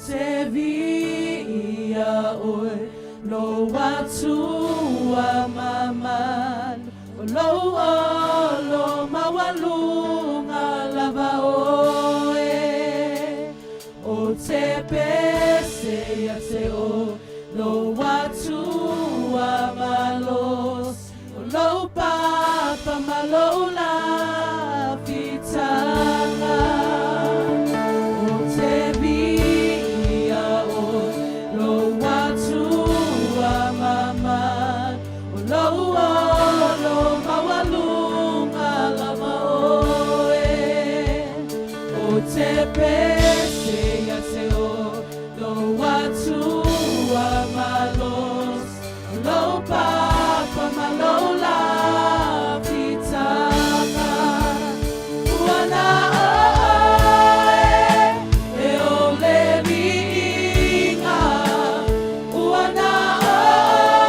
te viia oe, lou Atua mamalu, o lou olo maualuga lava oe. Ou te pese ia te oe lou Atua malosi, o lou Papa ma lou lafitaga. Ou te viia oe, lou Atua mamalu, o lou olo maualuga lava oe. Ou te pese ia te oe, lou Atua malosi, o lou Papa ma lou lafitaga. Ua na oe, e o le viiga. Ua na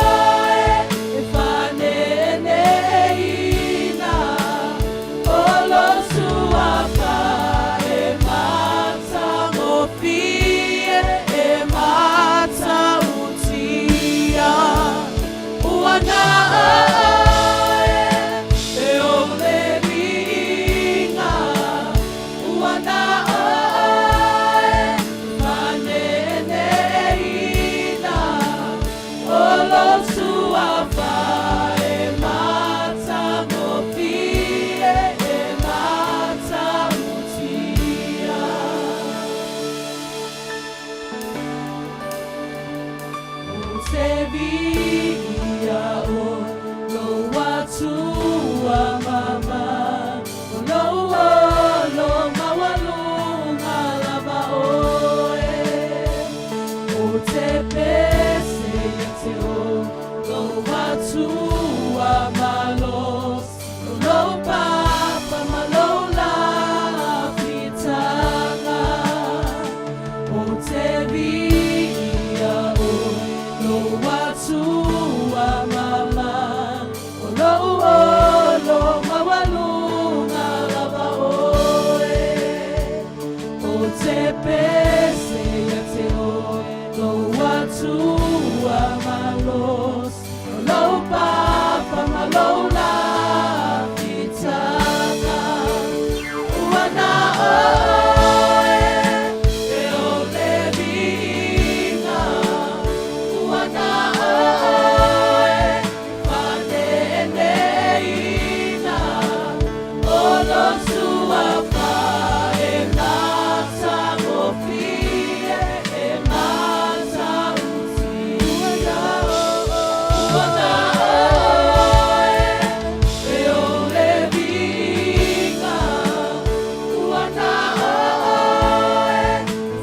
oe, e faaneneina. O lou Suafa e matagofie, e matautia. Ua na oe, e o le viiga. Ua na oe, faaneneina. O lou Suafa e matagofie, e matautia. Ou te viia oe, lou Atua mamalu, o lou olo maualuga lava oe. Ou te pese ia te oe, lou Atua malosi, o lou Papa ma lou lafitaga. Ou te viia oe, lou Atua mamalu, o lou olo maualuga lava oe. Ou te pese ia te oe, lou Atua malosi, o lou Papa ma lou lafitaga. Ua na oe, e o le viiga. Ua na oe, faaneneina. O lou Suafa e matagofie, e matautia. Ua na oe, e o le viiga. Ua na oe,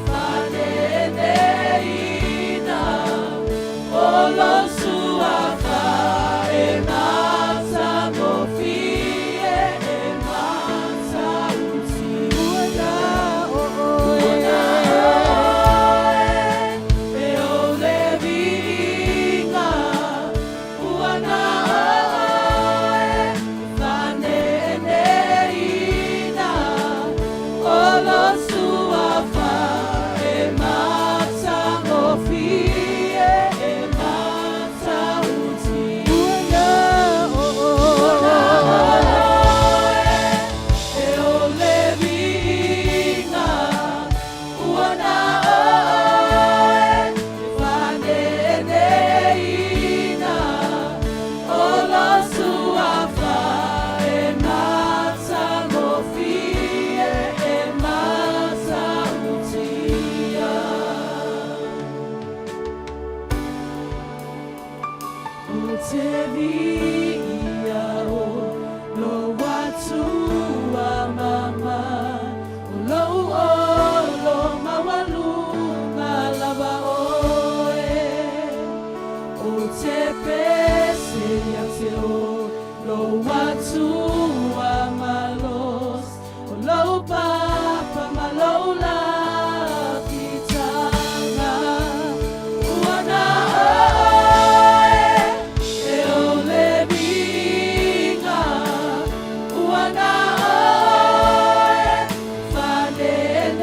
faaneneina. O lou Suafa e matagofie, e matautia. Ua na oe, e o le viiga. Ua na oe, faaneneina. O lou Suafa e matagofie, e matautia. Ua na oe, e o le viiga. Ua na oe, faaneneina. O lou Suafa e matagofie, e matautia. Ou te viia oe, lou Atua mamalu, o lou olo maualuga lava oe. Ou te pese ia te oe, lou Atua malosi, o lou Papa ma lou lafitaga. Ua na oe, e o le viiga. Ua na oe, faaneneina.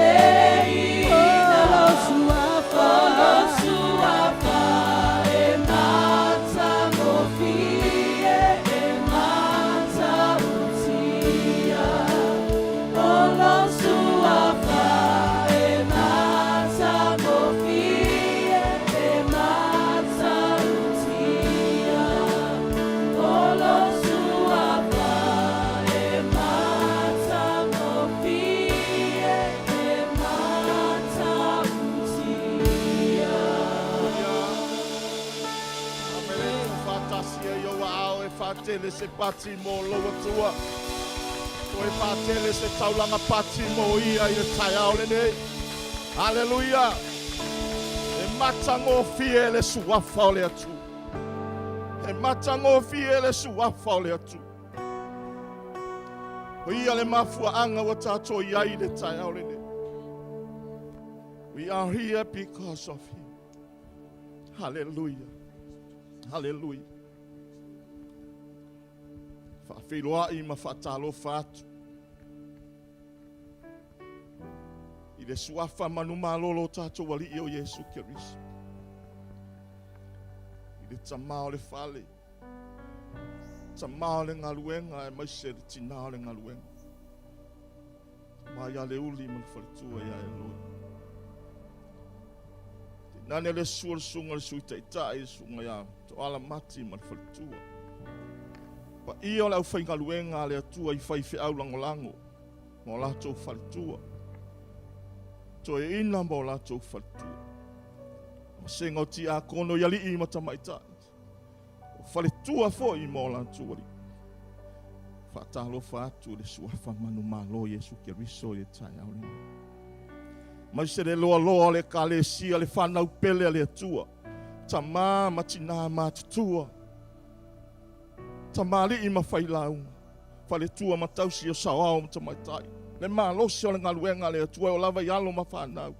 faatele se pati mo lou Atua. Toe faatele se taulaga pati mo ia i le taeao lenei. Aleluia! E matagofie le suafa o le Atua. E matagofie le suafa o le Atua. O ia le mafuaaga ua tatou i ai i le taeao lenei. We are here because of him. Hallelujah. Hallelujah. Faafeiloai ma faatalofa atu i le suafa manumalolo o tatou Alii o Iesu Keriso. I le tamā o le fale, tamā o le galuega aemaise le tinā o le galuega. Mai ia Leuli ma le faletua ia Eloi. Tainane le susu o le susuga i le Sui Taitai, le susuga ia Toala Mati ma le faletua. Paia o le aufaigaluega a le Atua i faifeau lagolago ma o latou faletua. Toeaina ma o latou faletua. Vasega o tiakono i alii ma tamaitai. O faletua foi ma o latou alii. Faatalofa atu i le suafa manumalo Iesu Keriso i le taeao lenei. Aemaise le loaloa o le Ekalesia, le fanau pele a le Atua, tamā ma tinā matutua, tamalii ma failauga, faletua ma tausi o saoao ma tamaitai, le malosi o le galuega a le Atua e oo lava i alo ma fanau.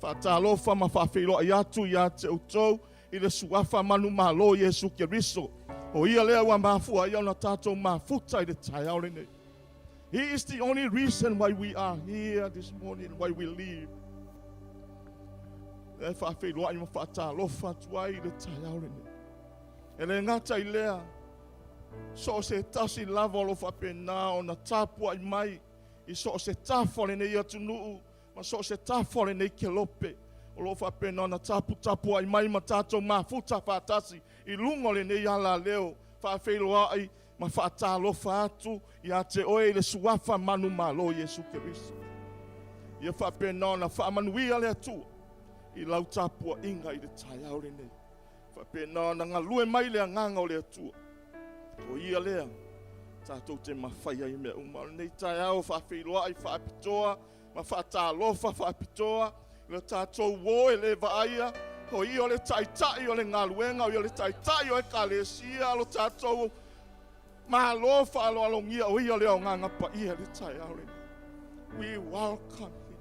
Faatalofa ma faafeiloai atu ia te outou i le suafa manumalo Iesu Keriso, o ia lea ua mafua ai ona tatou mafuta i le taeao lenei. He is the only reason why we are here this morning, why we live. E faafeiloai ma faatalofa atu ai i le taeao lenei. E le gata i lea, so o se tasi lava o lo o faapena ona tapuai mai i so o se tafa o lenei atunuu ma so o se tafa o lenei kelope o lo o faapena ona taputapuai mai ma tatou mafuta faatasi i luga o lenei alaleo faafeiloai ma faatalofa atu ia te oe i le suafa manumalo Iesu Keriso. Ia faapena ona faamanuia le Atua i lau tapuaiga i le taeao lenei. Faapena ona galue mai le agaga o le Atua. O ia lea tatou te mafai ai mea uma. O lenei taeao faafeiloai faapitoa ma faatalofa faapitoa i lo tatou uo e le vaaia, o ia o le taitai o le galuega, o ia o le taitai o Ekalesia, lo tatou Malo faaaloalogia, o ia o le agaga paia i le taeao lenei. We welcome him.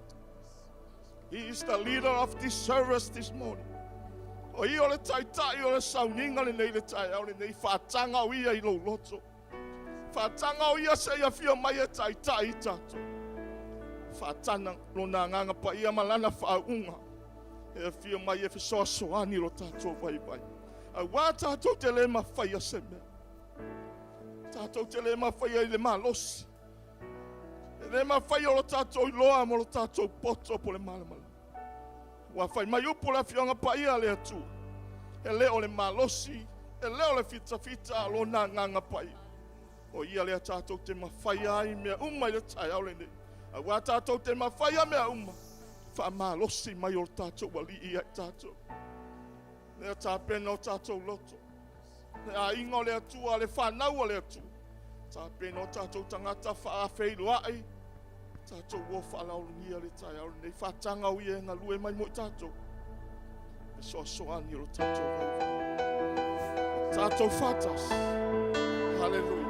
He is the leader of this service this morning. O ia o le taitai o le sauniga lenei i le taeao lenei, faataga o ia i lou loto. Faataga o ia se i afio mai e taitai i tatou. Faatana lona agaga paia ma lana faauuga e afio mai e fesoasoani lo tatou vaivai. Aua tatou te le mafaia se mea. Tatou te le mafaia i le malosi. E le mafaia o lo tatou iloa ma lo tatou poto po le malamalama. Ua fai mai upu le Afioga Paia a le Atua, e le o le malosi, e le o le fitafita a lona agaga paia. O ia lea tatou te mafaia ai mea uma i le taeao lenei. Aua tatou te mafaia mea uma, faamalosi mai o lo tatou Alii ia i tatou. Lea tapena o tatou loto, le aiga o le Atua, le fanau a le Atua, tapena o tatou tagata faafeiloai, tatou o faalaologia le taeao lenei, faataga o ia e galue mai mo i tatou, fesoasoani o lo tatou vaivai. Tatou faatasi. Hallelujah.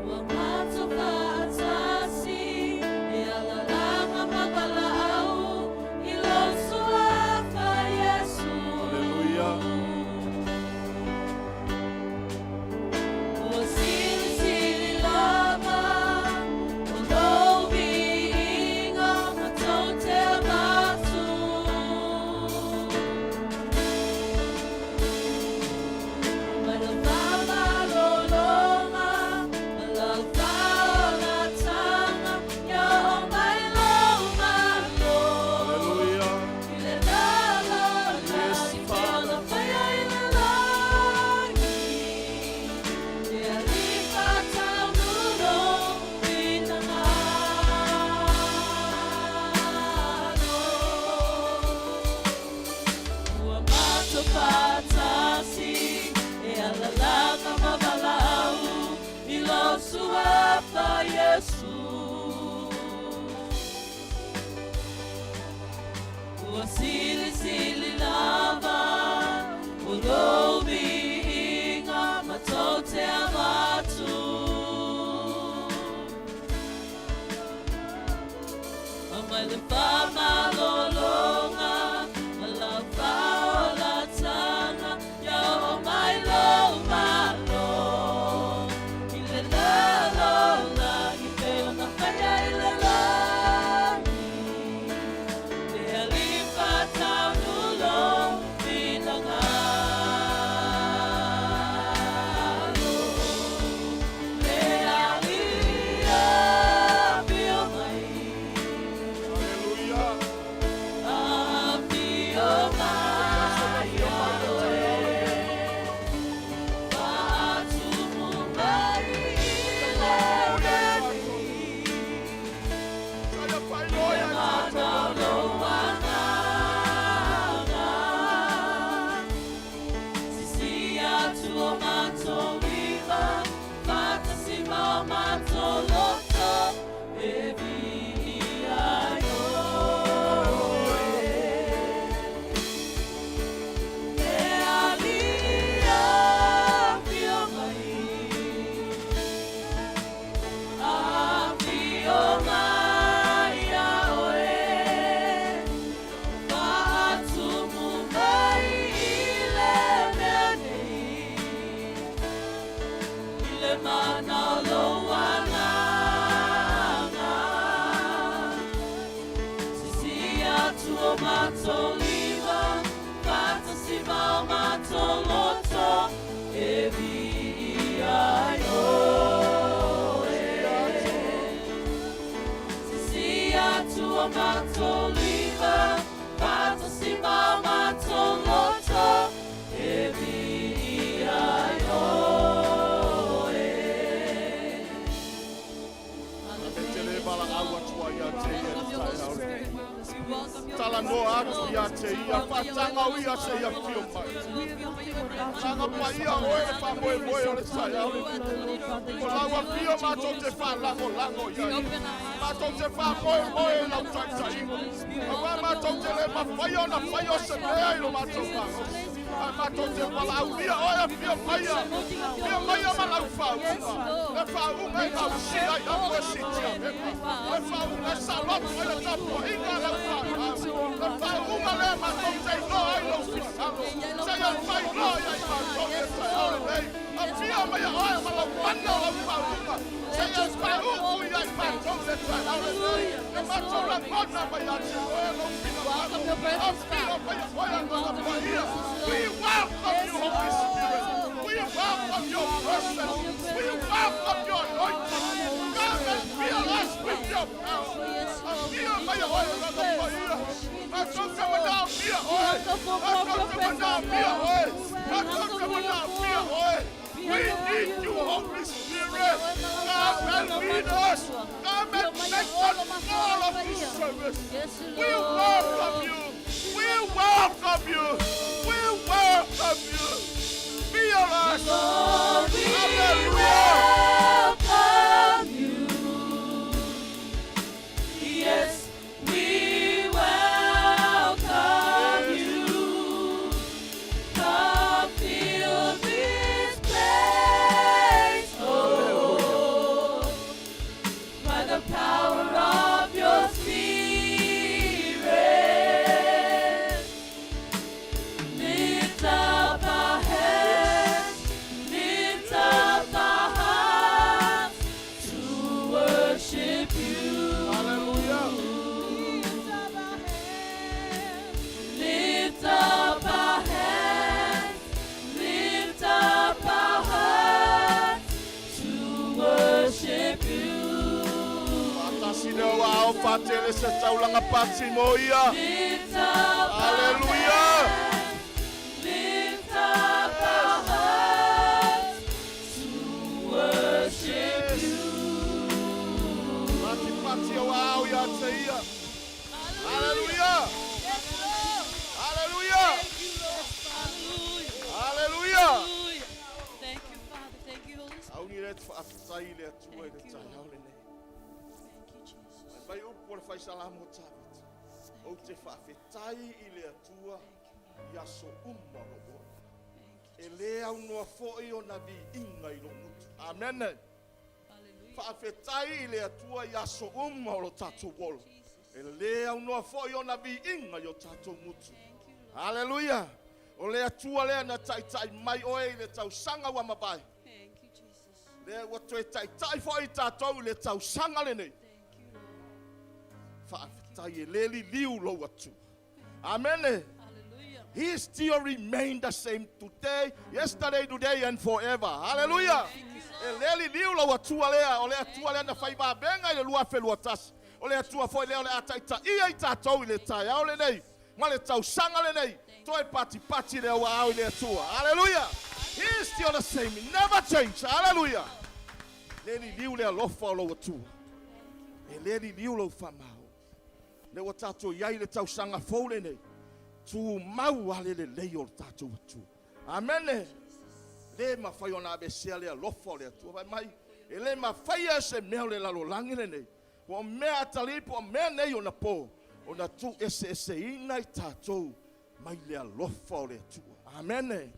Ua matou faatasi e alalaga ma valaau i lou suafa Iesu. Aleluia. Ua silisili lava o lou viiga ma tou te Iesu. Ua silisili lava o lou viiga matou te avatu. Aumai le faamalologa ma lau faaolataga, ia oo mai lou Malo i le lalolagi pei ona faia i le lagi. Le Alii faataunu lou finagalo. Le Alii afio mai. Aleluia. Afio mai Oe, faatumu mai i le mea nei. Saia faailoa i Mana tatou. o lou agaga. Sisi atu o matou lima, faatasi ma o matou loto, e viia ai Oe. Le Alii afio mai, afio mai ia Oe, faatumu mai i le mea nei. I le mana o lou agaga. Sisi atu o matou lima, faatasi ma o matou loto, e viia ai Oe. Sisi atu o matou lima, faatasi ma o matou loto, e viia ai Oe. E te le valaau atu ai ia te ia le taeao lenei. Talanoa atu ia te ia, faataga o ia se ia fio mai. Aga paia oe le faamoemoe o le taeao lenei. O lau afio matou te faalagolago i ai. Matou te faamoemoe i lau taitaiga. Auā matou te le mafai ona faia o se mea i lo matou malosi. Ae matou te valaaulia oe afio maia. Fio maia ma lau faauuga. Le faauuga e gausia ai amu e sitia pepa. Le faauuga e saloto ai le tapuaiga a lau fanau. Le faauuga lea matou te iloa ai lou finagalo. Seia faailoa ia i matou le taeao lenei. Afio maia oe ma lau mana o lau faauuga. Seia faau'u ia i matou le taeao lenei. E matou lagona mai ia te oe lou finagalo. Afio maia oe Agaga Paia. We welcome you, Holy Spirit. We welcome your presence. We welcome your anointing. Come and fill us with your power. Afio maia oe Agaga Paia. Matou te manaomia oe. Matou te manaomia oe. Matou te manaomia oe. We need you, Holy Spirit. Come and lead us. Come and take control of this service. We welcome you. We welcome you. We welcome you. Fill us. Lord, we Hallelujah. welcome you. Yes, we welcome you. Come fill this place, Lord, by the power of your Spirit. Lift up our heads, lift up our hearts to worship you. Hallelujah. Lift up our hands, lift up our hearts to worship you. Faatasi lea ua ao faatele se taulaga pati mo ia. Lift up our Hallelujah. hands, lift up our hearts to worship you. Patipati o ao ia te ia. Hallelujah. Yes, Lord. Hallelujah. Thank you, Lord. Hallelujah. Hallelujah. Hallelujah. Thank you, Father. Thank you, Holy Spirit. Auni le faafetai le Atua i le taeao lenei. faisalamo o Tavita, ou te faafetai i le Atua i aso uma o lou ola. E lē aunoa foʻi ona viiga i lou gutu. Amene. Faafetai i le Atua i aso uma o lo tatou ola. E lē aunoa foʻi ona viiga i o tatou gutu. Aleluia. O le Atua lea na taʻitaʻi mai oe i le tausaga ua mavae. Lea ua toe taʻitaʻi foʻi tatou i le tausaga lenei. Faafetai e lē liliu lou Atua. Amene. He still remain the same today, yesterday, today and forever. Hallelujah. E lē liliu lou Atua lea, o le Atua lea na fai vavega i le 2021. O le Atua foi lea o le a taʻitaʻia i tatou i le taeao lenei. Ma le tausaga lenei. Toe patipati le ua au i le Atua. Hallelujah. He is still the same. He never change. Hallelujah. Le liliu le alofa o lou Atua. E lē liliu lou faamao. Le ua tatou iai le tausaga fou lenei. Tu mau ale lelei o le tatou Atua. Amene. Le mafai ona aveesea le alofa o le Atua. Fai mai, e lē mafai e se mea o le lalolagi lenei. Po o mea atalii po o mea nei ona po. Ona tu eseeseina i tatou mai le alofa o le Atua. Amene.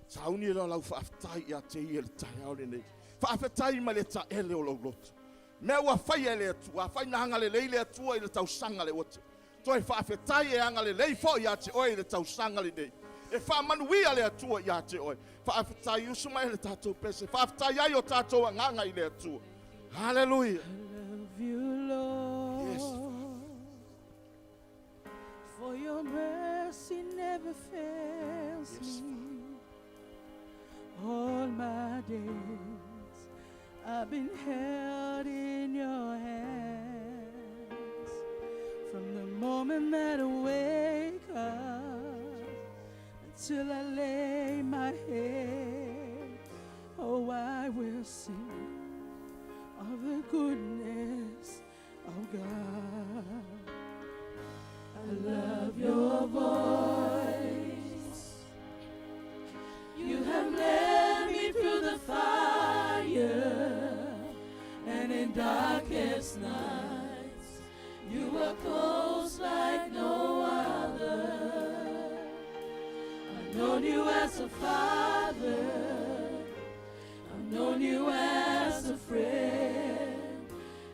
Sauni le lau faafetai ia te ia le taeao lenei. Faafetai mai le taele o lou loto. Mea ua faia e le Atua, afai na agalelei le Atua i le tausaga le ua tea. Toe faafetai e agalelei foʻi ia te oe i le tausaga lenei. E faamanuia le Atua ia te oe. Faafetai usu mai le tatou pese. Faafetai ai o tatou agaga i le Atua. Hallelujah. I love you, Lord. Yes. For your mercy never fails Yes, me. All my days I've been held in your hands. From the moment that I wake up until I lay my head, oh, I will sing of the goodness of God. I love your voice. You have led me through the fire and in darkest nights. You were close like no other. I've known you as a father. I've known you as a friend,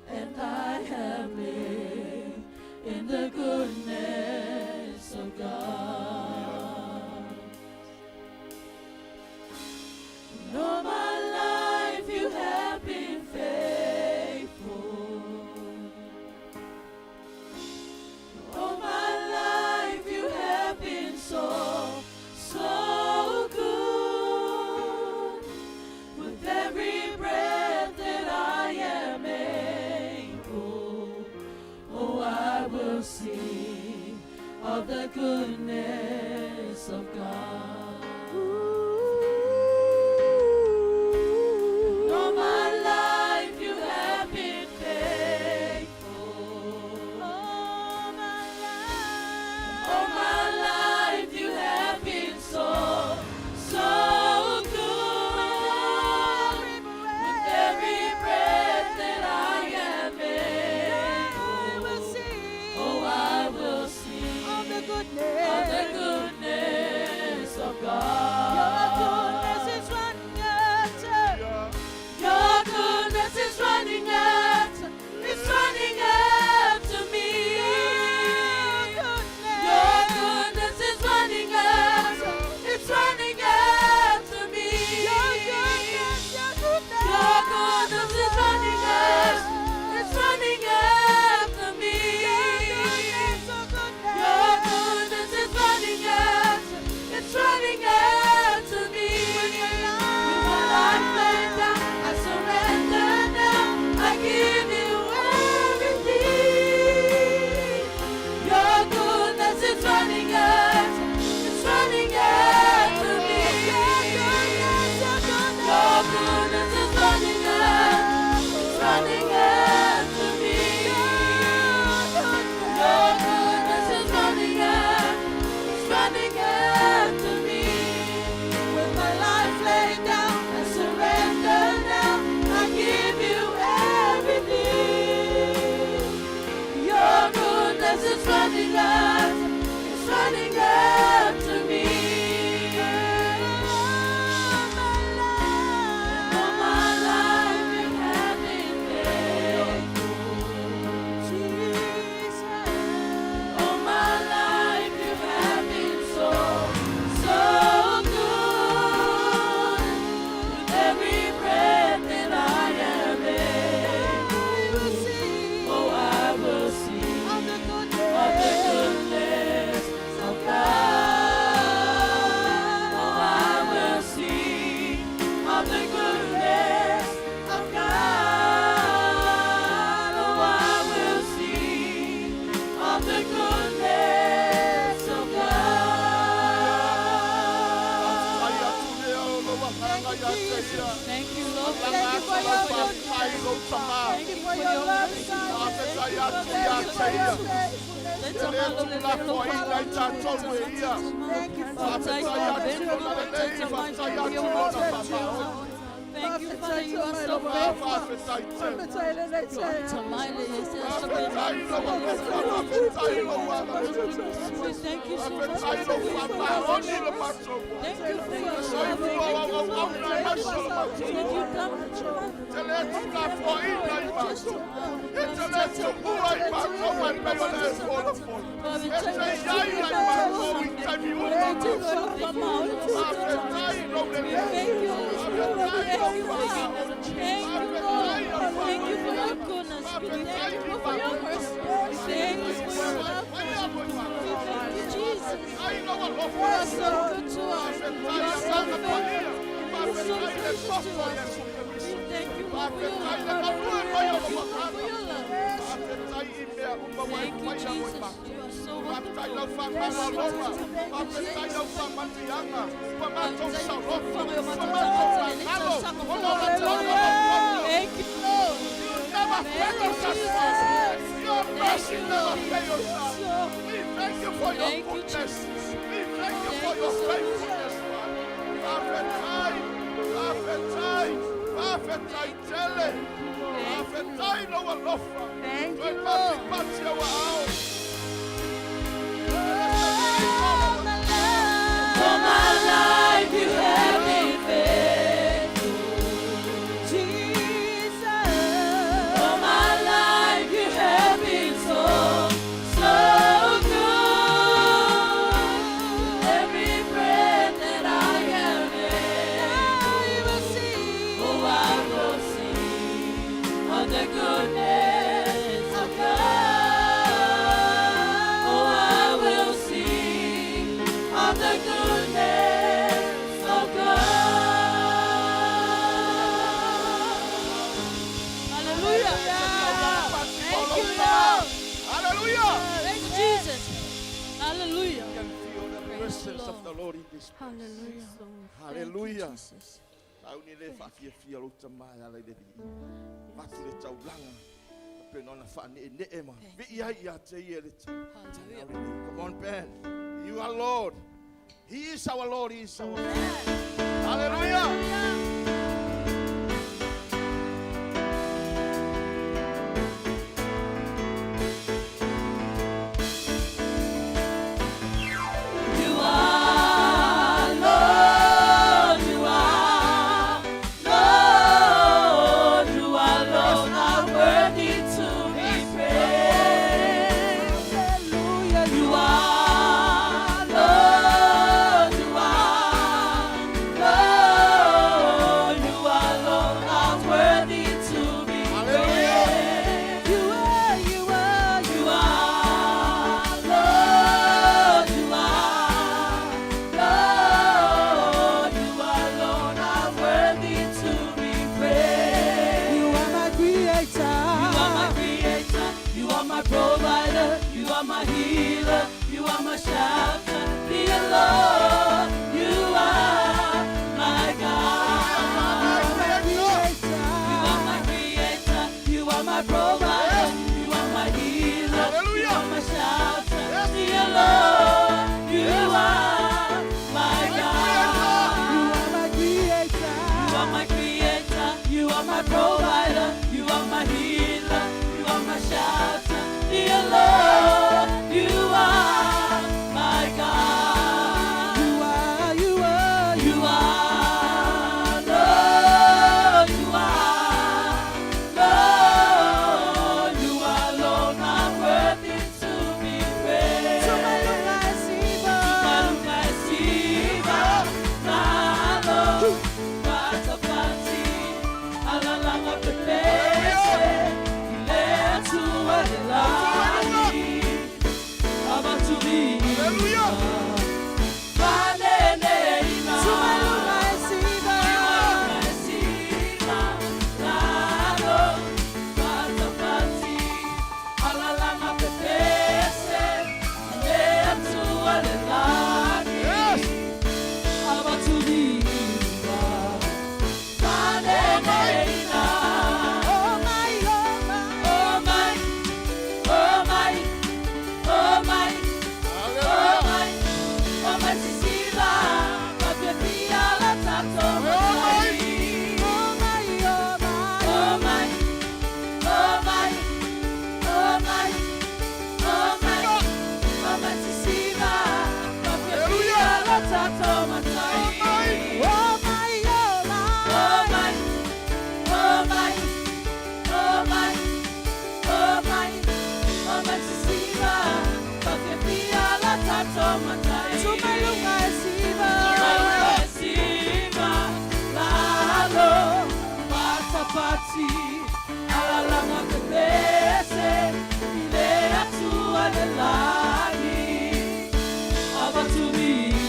and I have lived in the goodness of God. And all my life you have been faithful. All my life you have been so, so good. With every breath that I am able, oh, I will sing of the goodness of God. All my life you have been faithful. All my life, all my life you have been so, so good. With every breath that I am able, oh, I will sing Of the goodness of the goodness of God. atu ia te ia. E le tuulafoaiina i tatou e ia. Thank you, Faafetai atu lona lelei, faafetai atu lona faamaoni. Thank you, Father. You are so faithful. Faafetai tele. Faafetai lou alofa, faafetai lou agalelei. We thank you so much. Faafetai lou faamaoni i le matou. Thank you for your love. Soifua Thank you, auauauna Lord. e maise o le matou. That you come Te le tuulafoaiina i matou. E te le tuua i matou mai pea le folafolo. E te iai ai matou i taimi uma. Faafetai lou lelei. Thank you, Holy Spirit. Faafetai lou Thank you, faamaoni. Thank you, Lord. Thank you for your goodness. We thank you for your mercy. We thank you for your love. We thank you, Jesus. You are so good to us. You are so faithful. You are so gracious to us. We thank you, Lord, for your love. Thank you, Lord, for your love. Thank you, Jesus. You are so wonderful. Thank you, Lord. Never Thank fails you, us. Jesus. Your mercy you, never Lord. fails us. We thank you for your Thank you, goodness. Jesus. We thank you Thank for you your so much. faithfulness, Father. Faafetai, faafetai, faafetai tele. Faafetai lou alofa. Thank Toe you, Lord. patipati au aao. All my life you have been faithful. Jesus. All my life you have been so, so good. Every breath that I am I will see. oh, I will see of the goodness of God. Oh, I will see of the goodness of God. Hallelujah. Thank you, Lord. Hallelujah. Thank you, Jesus. Hallelujah. You can feel the presence of the Lord in this place. Hallelujah. Hallelujah. Jesus. Tau ni le whaafiafia lou tamā e ala i le viiga. Fatu le taulaga. Pena ona whaaneenee ma. Vii ai ia te ia le Hallelujah. Come on, Ben. You are Lord. He is our Lord. He is our Hallelujah. Hallelujah. You are Lord, you are Lord, you alone are worthy to be praised. Hallelujah. You are Lord, you are Lord, you alone are worthy to be Hallelujah. praised. You are, you are, You are Lord, you are Lord, you alone are worthy to be praised. you are my creator. You are my creator, you are my provider, you are my healer, you are my shelter. Dear Lord, you are my God. My creator. You are my creator, you are my provider, you are my healer, you Hallelujah. are my shelter. Yes. Dear Lord, you are my God. You are my creator. You are my creator, you are my provider, you are my healer, you are my shelter. Dear Lord, you are my lo tatou Matai. Oh my, oh my. Oh my, oh my, oh my, oh my, oh my sisiva, fafiafia lo tatou Matai. Tumalunga esiva. Tumalunga esiva, lalo, patapati, alalanga pepese, ile atua le lagi, avatulinga.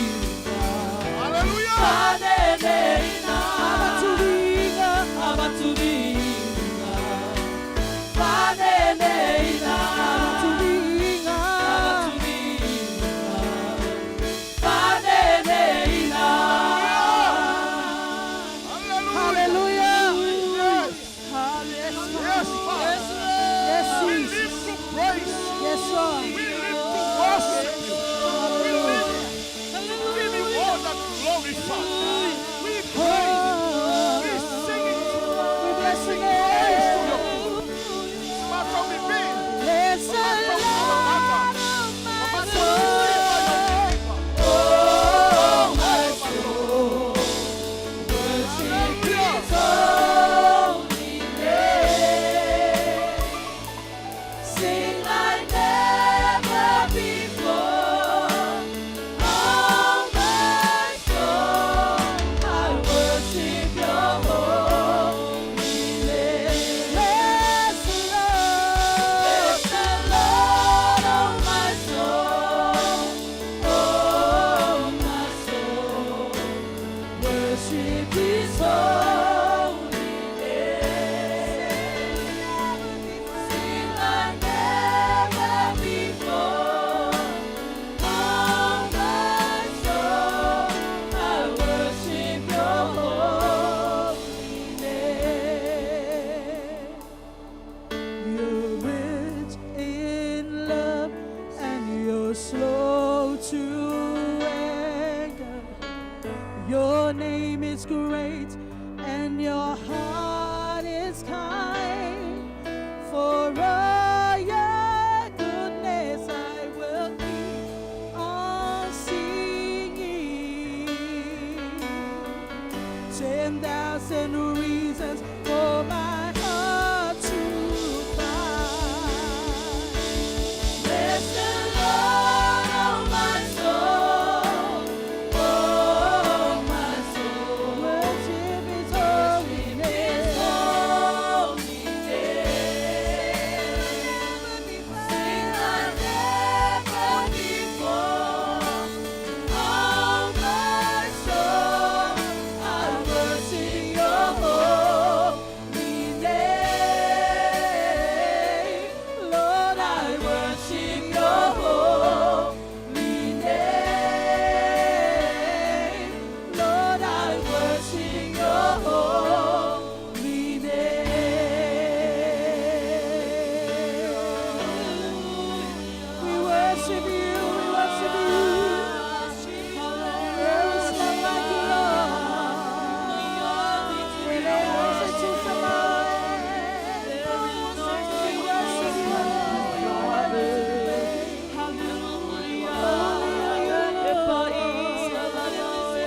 Hallelujah. Paneneina. Abatulinga. Abatulinga. Paneneina. Abatulinga. Abatulinga. Paneneina. Hallelujah. Hallelujah. Yes. Hallelujah. Yes, Father. Yes, We Jesus. live to praise. Yes, Lord. We live to worship you. We live to give you all that glory, Father. We praise you. We sing it. We bless your Sing praise to name. your Matter we be. Bless the Lord, oh my soul. Oh, my soul, worship His holy name. Sing like never before. Oh, my soul, I worship Your holy name. Bless the Lord. Bless the Lord, oh my soul, oh my soul, worship His holy name. Sing like never before, oh my soul, I worship Your holy name. You're rich in love and you're slow to anger. Your name is great and your heart is kind. For all your goodness, I will keep on singing. 10,000 reasons for my heart to find. Bless the Lord, oh my soul, oh my soul. Worship His holy His name. holy name. Sing like never before. Oh my soul, I worship Your holy name. Lord, I worship Your holy name. Lord, I worship Your holy name. We worship you, we worship you. There is none like you, Lord. We lay worship to somebody. We worship you, you are worthy. Magnify your wonderful name.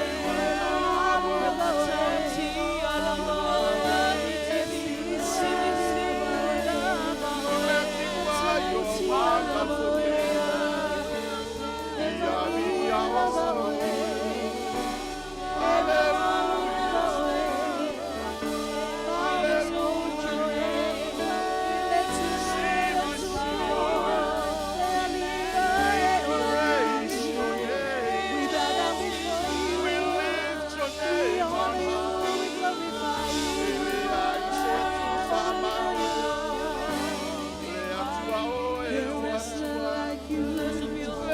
Hallelujah. Praise your name. We bow down before you. We lift your We name on honor you. high. We glorify you. There is none like you. There is none like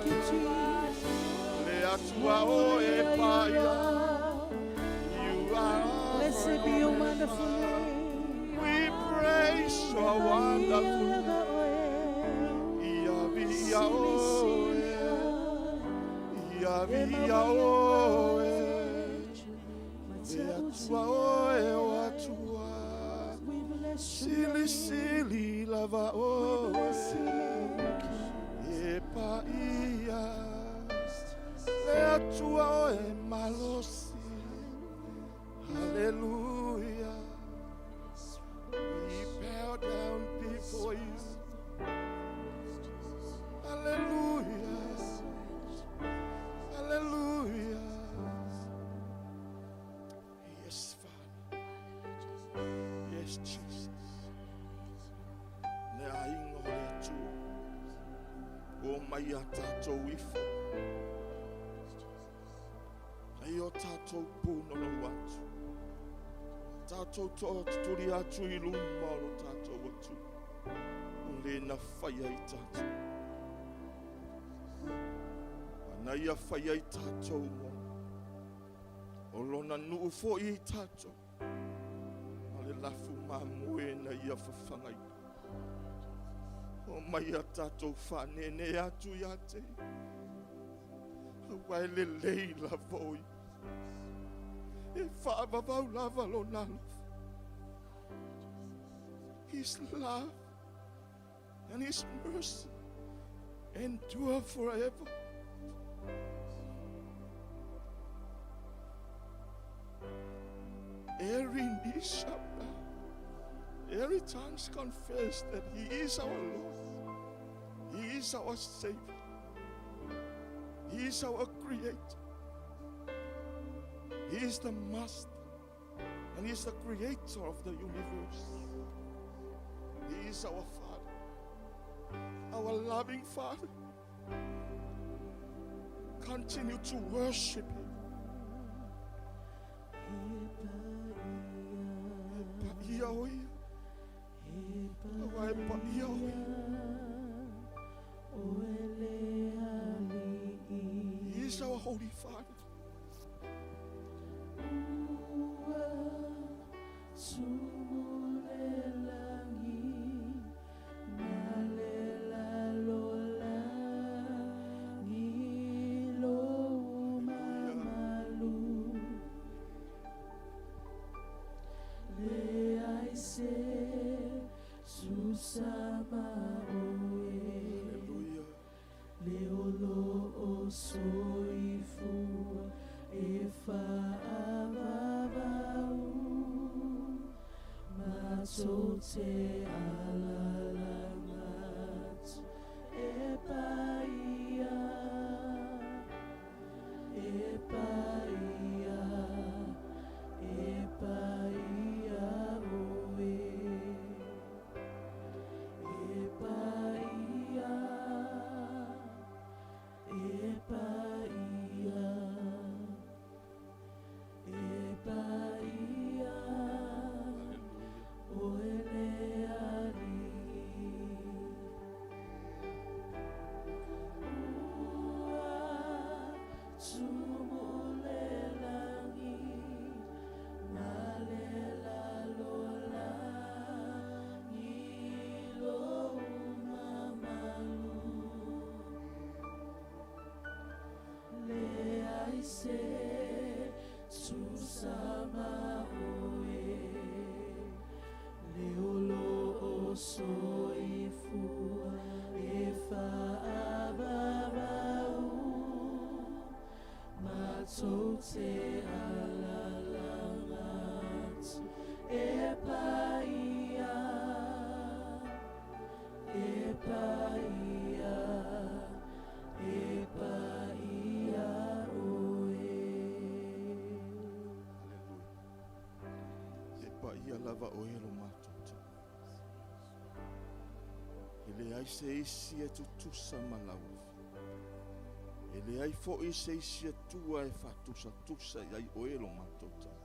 you, Jesus. Blessed be your wonderful name. We praise your wonderful We bless your Sili name. sili lava We o bless your name. e pa ia. Atua oe malosi. Hallelujah. We bow down before you. Hallelujah. Hallelujah. Yes, Father. Yes, Jesus. Le aiga o le Atua. O mai a tātou ifo. Ai o tātou pūnono atu. Tātou toa tuturi atu i luma o lo tātou atu. O le na whaia i tātou. Ana ia whaia i tātou mo. O lona nuu fo i tātou. Ma le lafu mamoe na ia whawhangai. O mai a tātou whanene atu ia te. Aua e le lei lava oi. E whaavavau lava lo nalofa. His love and His mercy endure forever. Every knee shall bow, every tongue confess that He is our Lord. He is our Savior. He is our Creator. He is the Master and He is the Creator of the universe. He is our Father, our loving Father. Continue to worship Him. E paia o ia. Aua e paia o ia. He is our Holy Father. Hallelujah. Hallelujah. E paia lava o e lo mātou tau. E le ai se isi e tutusa ma lau. E le ai fo i se isi e tua e whatusa tusa i ai o e lo mātou tau.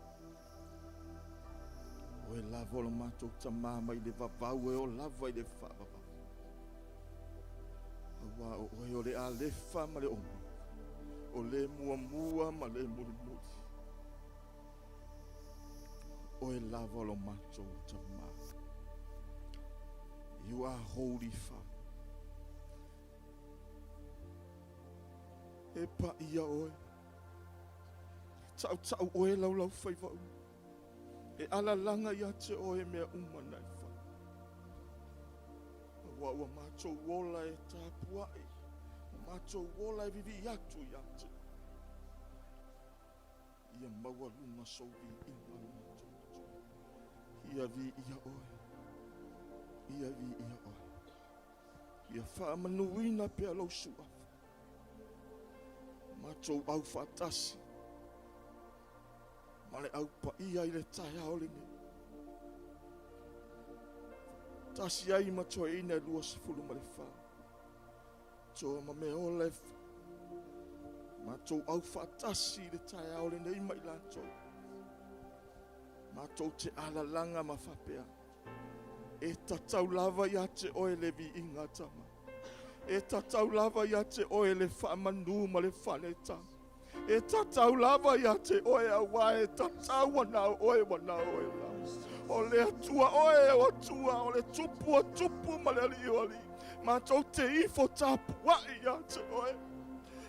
O e lava o lo mātou tamama i le vavau e o lava i le whaavavau. Aua o oe o le alefa ma le omega. O le muamua ma le mulimuli. O e lava o lo mātou tamā. You are holy, Father. E paia oe. Tau tau oe lau lau whaiva u. E alalanga ia te oe mea uma nei whai. Aua ua mātou ola e tāpuai. Ua mātou ola e vivi atu ia te. Ia maualuga sou viiga i matou. Ia viia oe. Ia viia oe. Ia faamanuina pea lou suafa. Matou aufaatasi ma le au paia i le taeao lenei. Tasi ai ma toeaiina e 24. Toa ma Meola e matou aufaatasi i le taeao lenei ma i latou. Matou te alalaga ma faapea. E tatau lava ia te oe le viiga tama. E tatau lava ia te oe le faamanu ma le faaletaga. E tatau lava ia te oe auā e tatau ana oe ua oe la. O le Atua oe o Atua, o le tupu o tupu ma le alii o alii. Matou te ifo tapuai ia te oe.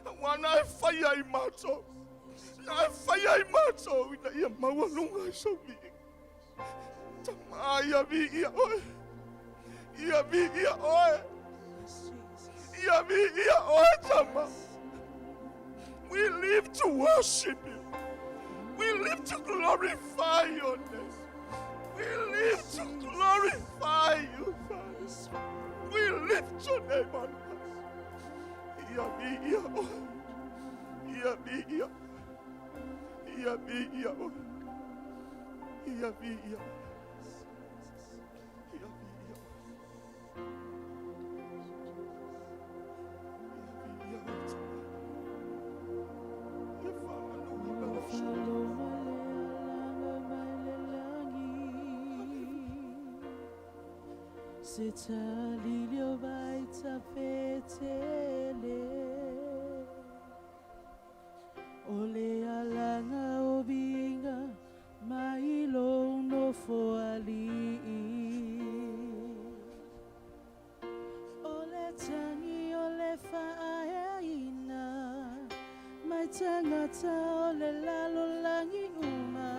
Auā na e faia i matou. Na e faia i matou ina ia maualuga i sou viiga. Tama ia viia oe. Ia viia oe. Ia viia oe tama. We live to worship you. We live to glorify your name. We live to glorify you, Father. We lift your name on high. Ia viia oe. Ia viia. Ia viia oe. Ia viia. Ia viia. Ia viia oe tama. Ia faamanuina lou suafa. Se talilio vai tafetele O le alanga o binga mai lo no fo ali O le tangi o le faaeaina mai tangata o le lalolagi uma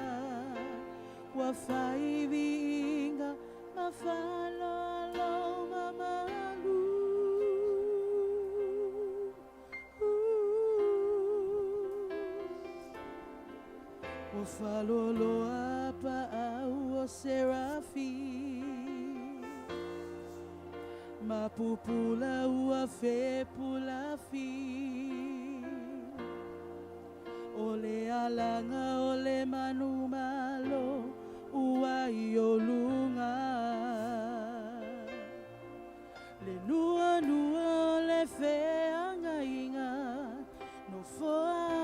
ua fai viiga ma faaaloalo mamalu. Ua faaloaloa paau o serafi ma pupula ua fepulafi O le alaga o le manumalo ua i o luga Le nuanua o le feagaiga Nofo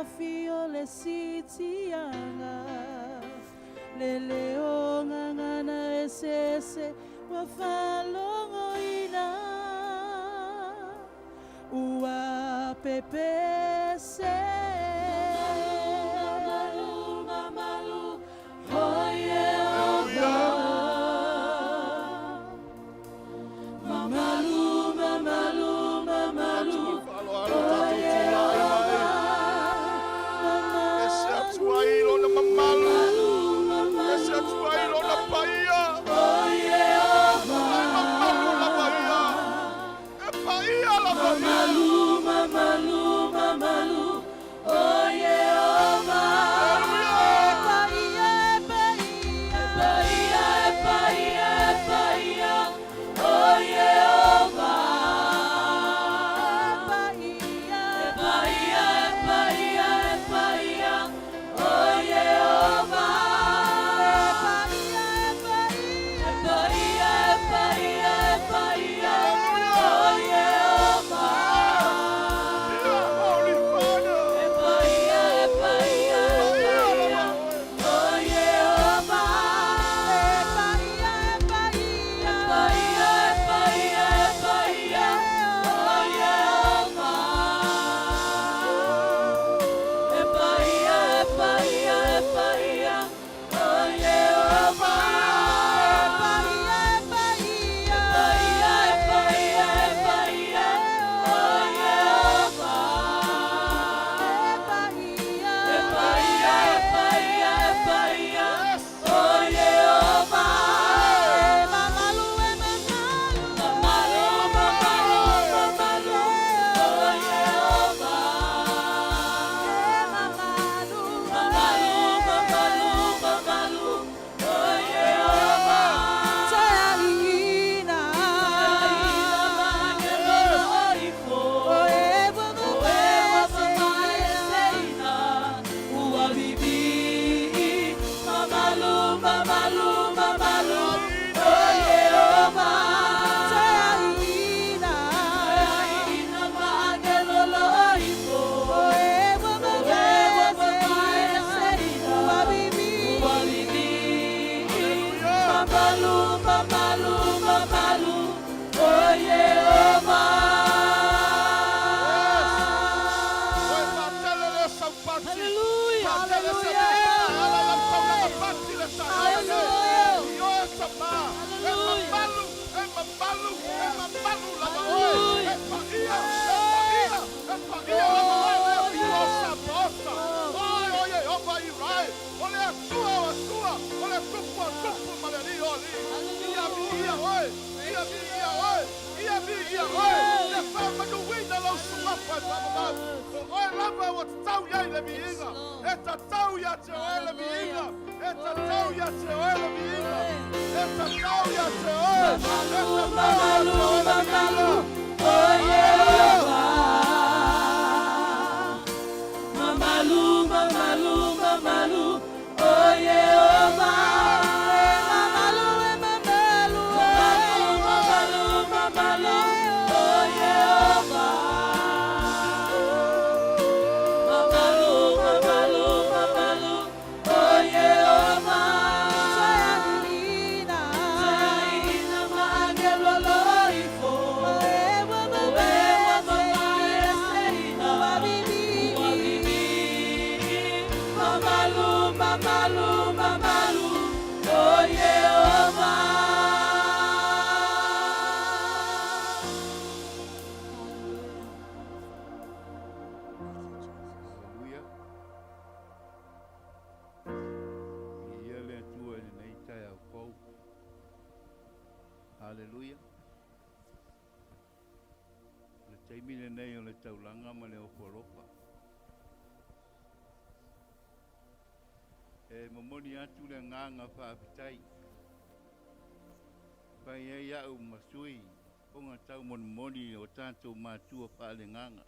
afi o le sitiaga Le leo gagana eseese ua faalogoina Ua pepese. Mamalu, mamalu, o Ieova. Mamalu, mamalu, mamalu, Faaaloalo o tatou tulai mai. Ieova. E se atu ai lona mamalu. E se atu ai lona paia. O Ieova. Ai mamalu lava ia. E paia lava ia. Mamalu, mamalu, mamalu, viia oe, ia viia oe, ia viia oe, le faamanuina lau suafa e faavavau. O oe lava ua tatau i ai le viiga, e tatau ia te oe le viiga, e tatau ia te oe le viiga, e tatau ia te oe, e tatau ia te oe le viiga. O Jeová, Mamalu, mamalu, mamalu, o Jeová. Mamalu, mamalu, mamalu, mamalu, o Jeová. Mamalu, mamalu, mamalu, o Jeová. Saina maangelo loifo. Oewa mamaeseina. Uabibi. Mamalu, mamalu, mamalu, o Jeová. Haleluia. Viia le Atua i lenei taeao fou. Haleluia. O le taimi lenei o le taulaga ma le ofo alofa. E momoli atu le agaga faafetai. Fai ai au ma sui fofoga taumolimoli o tatou matua faaleagaga.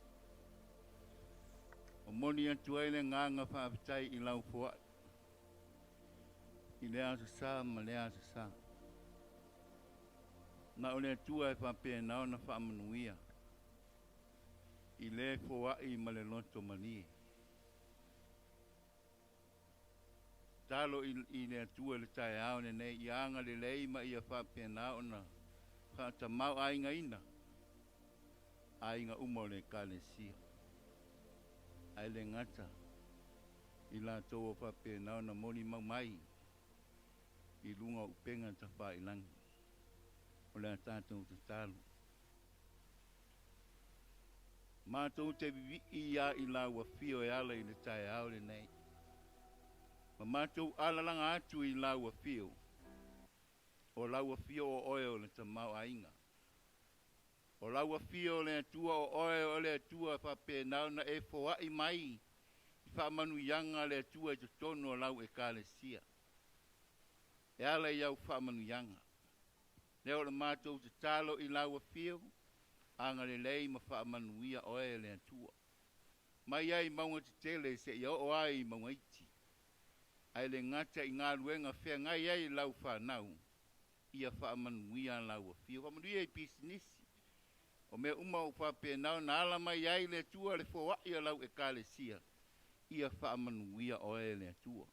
Momoli atu ai le agaga faafetai i lau foai i le Aso Sa ma le Aso Sa. Na o le Atua e faapena ona faamanuia i le foai ma le loto malie. Tatalo i le Atua i le taeao lenei ia agalelei ma ia faapena ona faatamao-aigaina aiga uma o le Ekalesia. Ae le gata i latou o faapena ona molimau mai i luga o upega tafailagi. O le a tatou tatalo. Matou te vivii ia i lau afio e ala i le taeao lenei. Ma matou alalaga atu i lau afio, o lau afio o oe o le tamaoaiga. O lau afio o le Atua o oe o le Atua faapena ona e foai mai i faamanuiaga a le Atua i totonu o lau Ekalesia. E ala i au faamanuiaga. Lea o le matou tatalo i lau afio, agalelei ma faamanuia oe le Atua. Mai ai mauga tetele seia oo ai i mauga iti. Ae le gata i galuega feagai ai lau fanau, ia faamanuia lau afio. Faamanuia i pisinisi. O mea uma o faapena ona ala mai ai le Atua le foai o lau Ekalesia, ia faamanuia oe le Atua.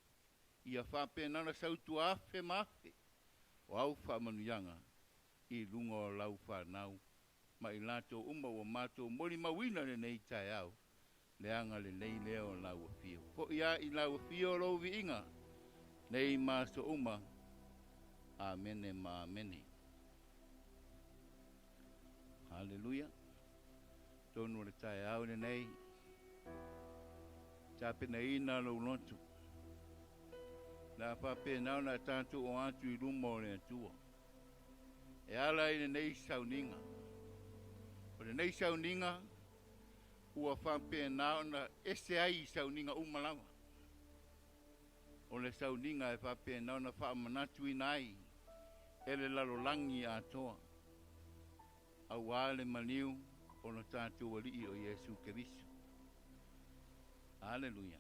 Ia faapena ona sautua afe ma afe o au faamanuiaga i luga o lau fanau ma i latou uma ua matou molimauina lenei taeao, le agalelei lea o lau afio. Foi lava i lau afio lou viiga, nei ma aso uma. Amene ma amene. Haleluia. Tonu o le taeao lenei, tapenaina lou loto. Le a faapena ona e tatou o atu i luma o le Atua. E ala i lenei sauniga. O lenei sauniga ua faapena ona ese ai i sauniga uma lava. O le sauniga e faapena ona faamanatuina ai e le lalolagi atoa. Auā le maliu o lo tatou Alii o Iesu Keriso. Aleluia.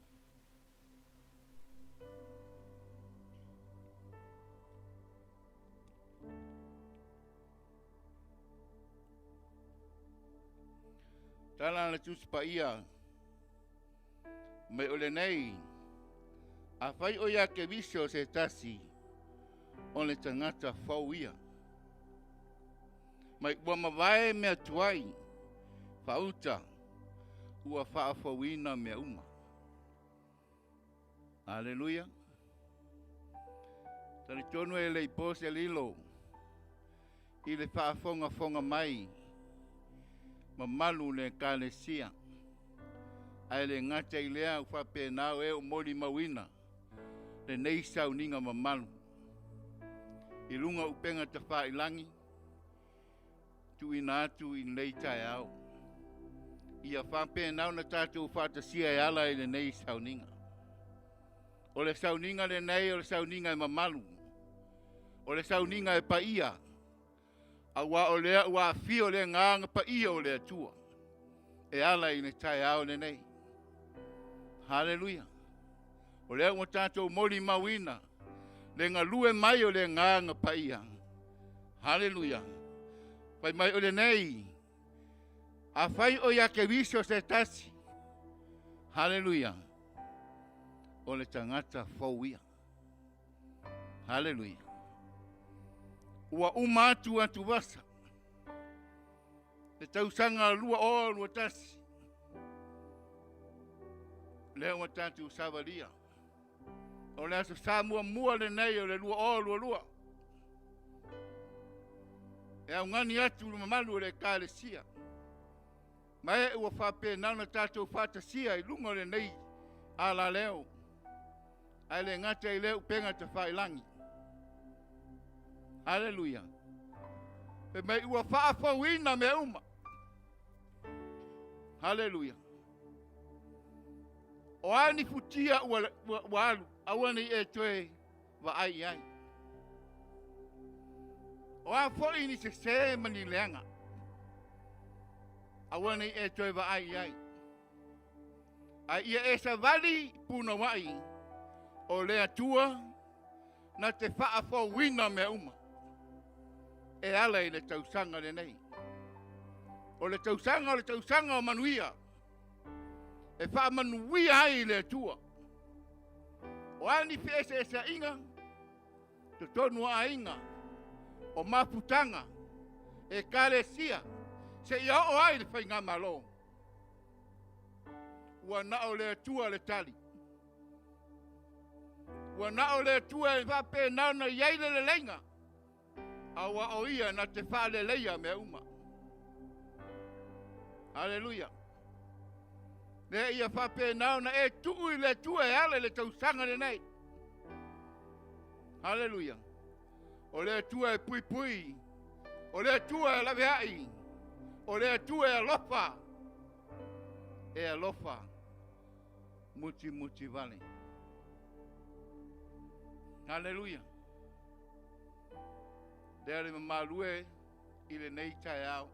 Tala le Tusi Paia mai o lenei, afai o ia Keriso se tasi, o le tagata fou ia. Mai ua mavae mea tuai, faauta, ua faafouina mea uma. Aleluia. Talitonu e le i po se lilo i le faafogafoga mai mamalu le Ekalesia. Ae le gata i lea ua faapena e o molimauina lenei sauniga mamalu. I luga o upega tafailagi tuuina atu i lenei taeao. Ia faapena ona tatou faatasia e ala i lenei sauniga. O le sauniga lenei o le sauniga e mamalu. O le sauniga e paia. Auā o lea ua afio le Agaga Paia o le Atua e ala i le taeao lenei. Haleluia! O lea ua tatou molimauina le galue mai o le Agaga Paia. Haleluia! Fai mai o lenei, afai o ia Keriso se tasi, haleluia, o le tagata fou ia. Haleluia. Ua uma atu atuvasa le tausaga 2021. Lea ua tatou savalia. O le aso sa muamua lenei o le 2022. E augani atu le mamalu o le Ekalesia. Ma e ua faapena ona tatou faatasia i luga o lenei alaleo. Ae le gata i lea upega tafailagi. Haleluia. Fai mai ua faafouina mea uma. Haleluia. O a ni futia ua, ua, ua alu, aua ne i e toe vaai i ai. O a foi ni sesē ma ni leaga, aua ne i e toe vaai i ai. Ae ia e savali punouai o le Atua na te faafouina mea uma e ala i le tausaga lenei. O le tausaga o le tausaga o manuia e faamanuia ai le Atua. O a ni feeseeseaiga, totonu o aiga, o mafutaga, ekalesia, seia oo ai le faigamalo, ua na o le Atua le tali. Ua na o le Atua e faapena ona i ai le leleiga, aua o Ia na te faaleleia mea uma. Aleluia. Lea ia faapena ona e tuu i le Atua e ala i le tausaga lenei. Haleluia. O le Atua e puipui, o le Atua e laveai, o le Atua e alofa, e alofa mutimuti vale. Haleluia. Lea le mamalu e i lenei taeao.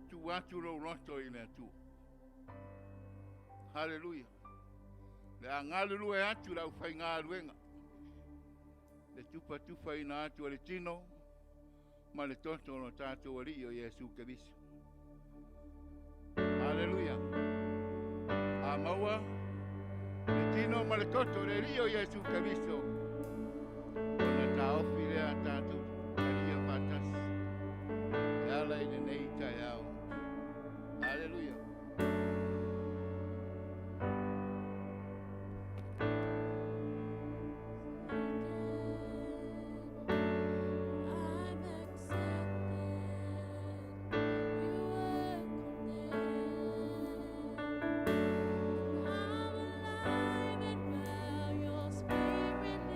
Tuu atu lou loto i le Atua. Haleluia. Le a galulue atu le aufaigaluega, le tufatufaina atu o le tino ma le toto o lo tatou Alii o Iesu Keriso. Haleluia. A maua le tino ma le toto o le Alii o Iesu Keriso, ona taofi lea tatou talia faatasi e ala i lenei taeao. Haleluia. I'm accepted. You were condemned. I'm alive and well. Your spirit.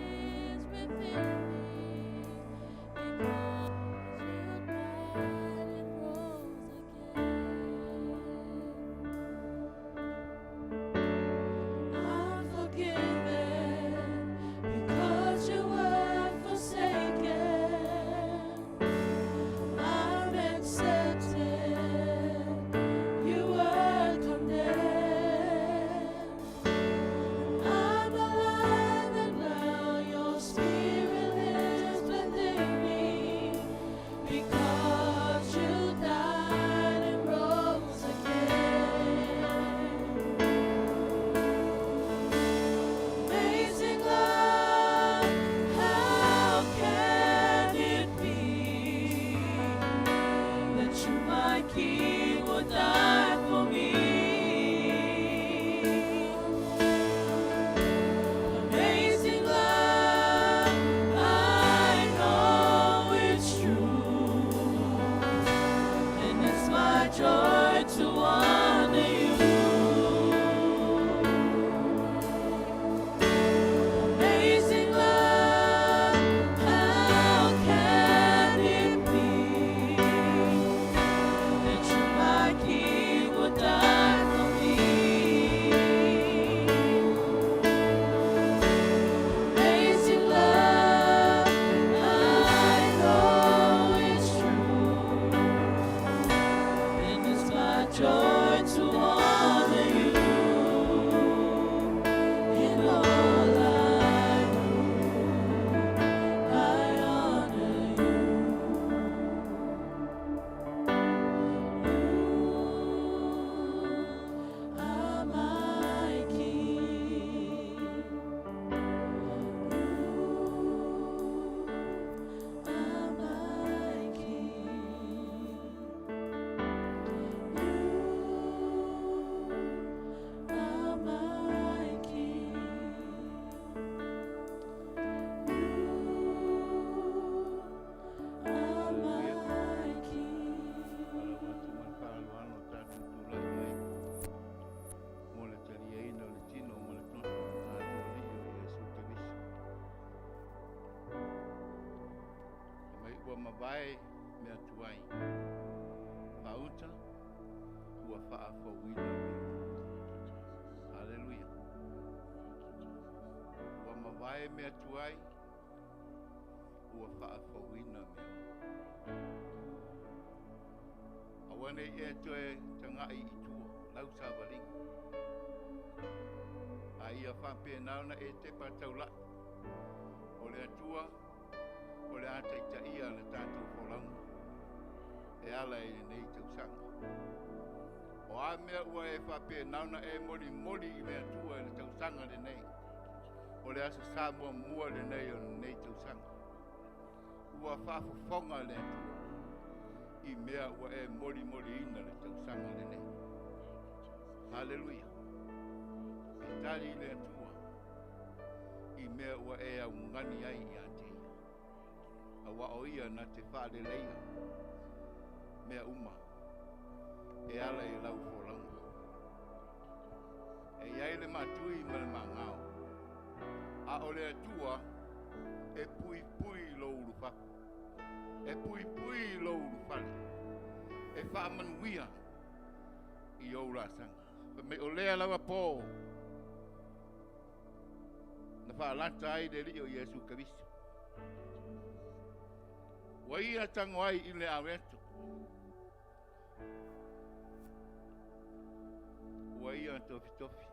mavae mea tuai, faauta ua faafouina mea uma. Haleluia. Ua mavae mea tuai, ua faafouina mea uma. Aua ne i e toe taga'i i tua, lau savaliga. A ia faapena ona e tepa taula'i. O le Atua, o le a taitaia le tatou folauga e ala i lenei tausaga. O a mea ua e faapena ona e molimoli i le Atua i le tausaga lenei, o le Aso Sa muamua lenei o lenei tausaga. Ua faafofoga le Atua i mea ua e molimoliina le tausaga lenei. Haleluia. E tali le Atua i mea ua e augani ai ia te ia. Aua o ia na te faaleleia mea uma e ala i lau folauga. E i ai le matui ma le magao, a o le Atua e puipui lou ulufafo, e puipui lou ulufale, e faamanuia i ou laasaga. Fai mai o lea lava po na faalata ai le Alii o Iesu Keriso. Ua ia tago ai i le aweto. Ua ia tofitofi.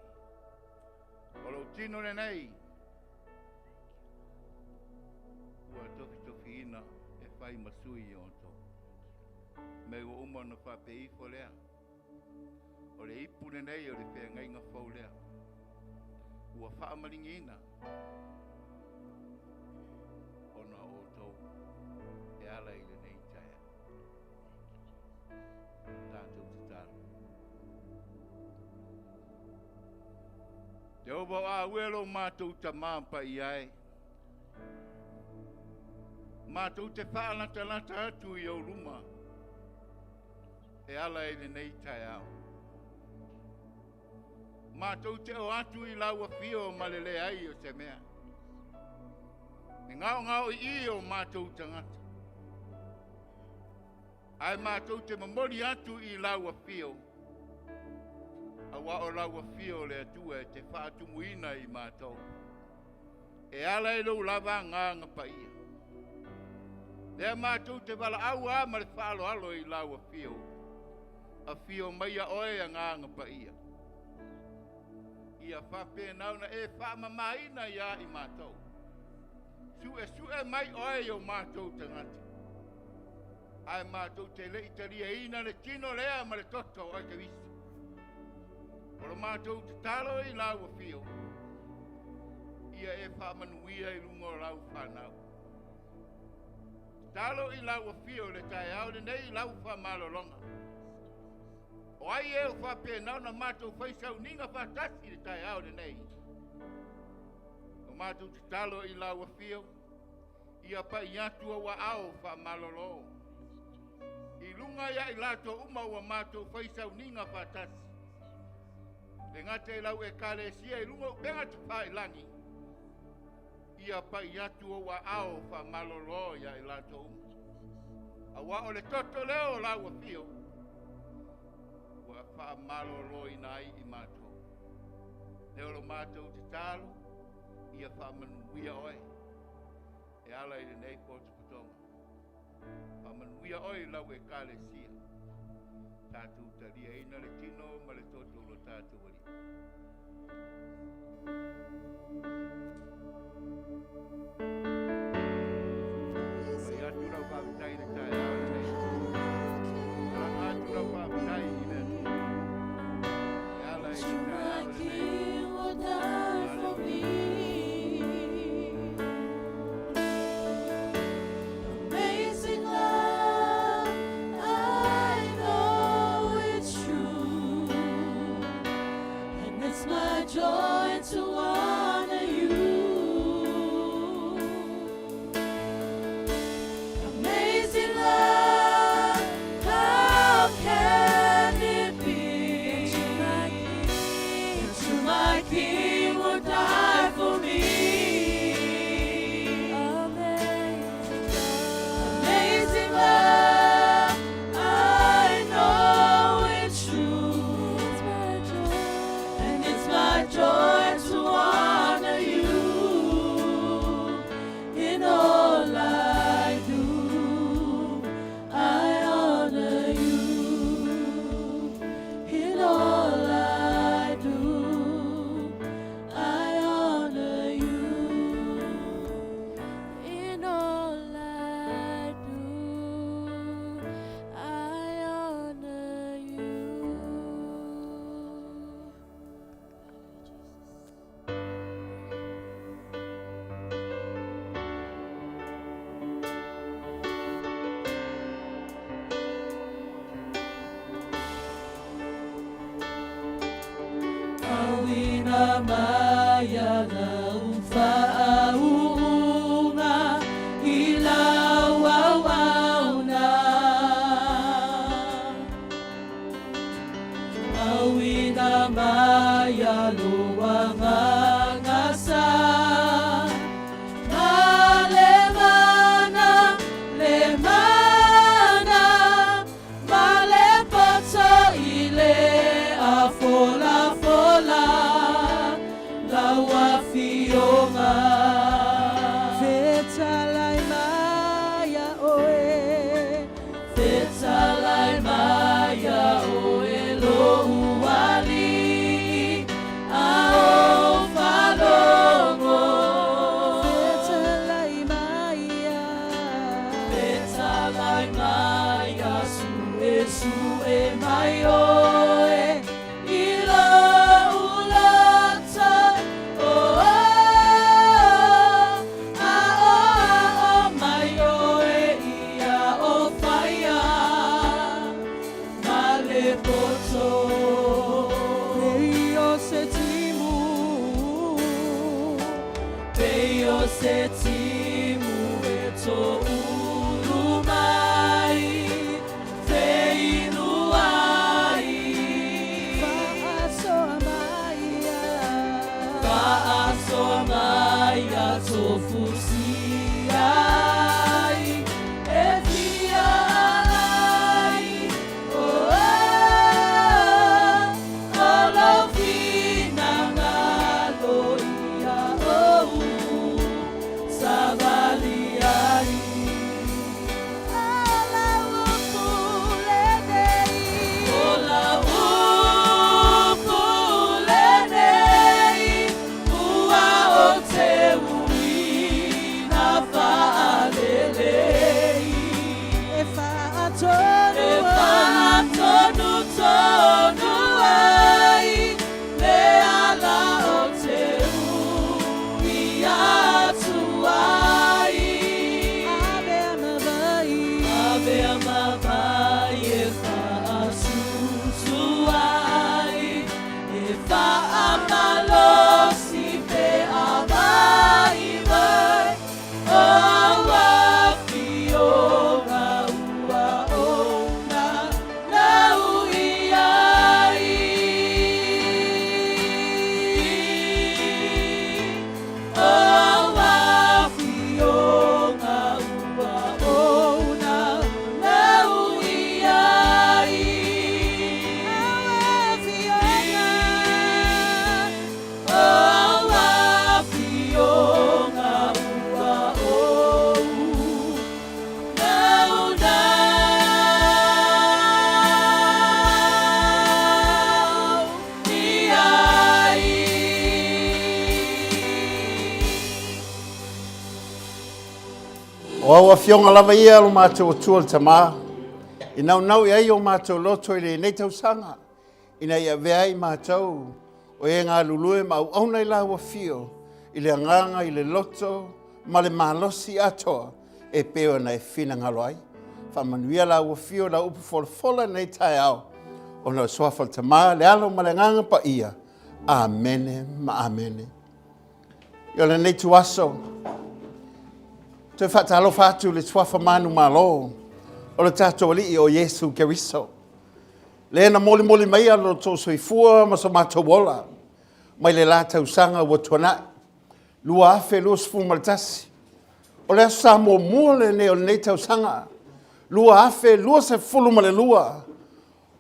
O lou tino lenei ua tofitofiina e fai ma sui o outou. Me ua uma ona faapeifo lea. O le ipu lenei o le feagaiga fou lea. Ua faamaligiina ona o outou e ala i lenei taeao. Tatou tatalo. Jehovah o a ue lo matou tamā paia e. Matou te faalatalata atu i ou luma e ala i lenei taeao. Matou te o atu i lau afio ma le leai o se mea. E gaogao i i o matou tagata. Ae matou te momoli atu i lau afio, aua o lau afio le Atua e te faatumuina i matou. E ala i lou lava agaga paia. Lea matou te valaau a ma le faaaloalo i lau afio. Afio maia oe agaga paia. Ia faapena ona e faamamaina ia i matou. Su'esu'e mai oe i o matou tagata. Ae matou te le i taliaina le tino lea ma le toto o oe Keriso. O lo matou tatalo i lau afio, ia e faamanuia i luga o lau fanau. Tatalo i lau afio i le taeao lenei i lau faamalologa. O ai e o faapena ona matou fai sauniga faatasi i le taeao lenei. O matou tatalo i lau afio, ia pai atu ou aao faamalolo. I luga ia i latou uma ua matou fai sauniga faatasi. Le gata i lau ekalesia i luga o upega tafailagi, ia pai atu ou aao faamalolo ia i latou uma. Aua o le toto lea o lau afio, ua faamaloloina ai i matou. Lea o lo matou tatalo, ia faamanuia oe e ala i lenei potopotoga. Faamanuia oe i lau ekalesia. Tatou taliaina le tino ma le toto o lo tatou Alii. Pai atu lau faafetai i le taeao lenei. Alaga atu lau faafetai i le Atua. E ala i le My taeao lenei. King will die for me. Amazing love, I know it's true, and it's my joy to honor you. Amazing love, how can it be that you, my King, would die for me? Amazing Auina mai lau faauuga i lau auauna. Auina mai lou agaga sa ma le mana, le mana, ma le poto i le afolafola lau afioga. Fetalai mai ia oe. Fetalai mai ia oe lou Alii a ou faalogo. Fetalai mai ia. Fetalai mai ia suesue mai oe i lou loto. Oh, aoao mai oe ia o faia ma le poto. Pei o se timu. Pei o se timu e toulu mai feinu ai. Faasoa mai ia. Faasoa mai ia tofusi ai e fia ai. Oh, o lou finagalo ia ou savali ai. O lau upu lenei. O lau upu lenei ua ou te uina faalelei. E faatonu. E faatonutonu ai le ala ou te ui atu ai. Avea ma vai. Avea ma vai e faasusu ai, e faamalosi pe a vaivai o au afioga ua ou naunau i ai. O au afioga ua ou naunau i ai. Afioga. O au afioga ua ou naunau i ai. O au afioga lava ia lo matou Atua le Tamā, i naunau i ai o matou loto i lenei tausaga, ina ia avea ai matou o e galulue ma auauna i lau afio, i le agaga i le loto ma le malosi atoa e pei ona e finagalo ai. Faamanuia lau afio lau upu folafola nei taeao, ona o suafa o le Tamā, le Alo ma le Agaga Paia. Amene ma amene. I o lenei tuaso, toe faatalofa atu le suafa manumalo o le tatou Alii o Iesu Keriso. Le na molimoli mai lo outou soifua ma so matou ola, mai le la tausaga ua tuanai, 2021. O le aso sa muamua lenei o lenei tausaga, 2022,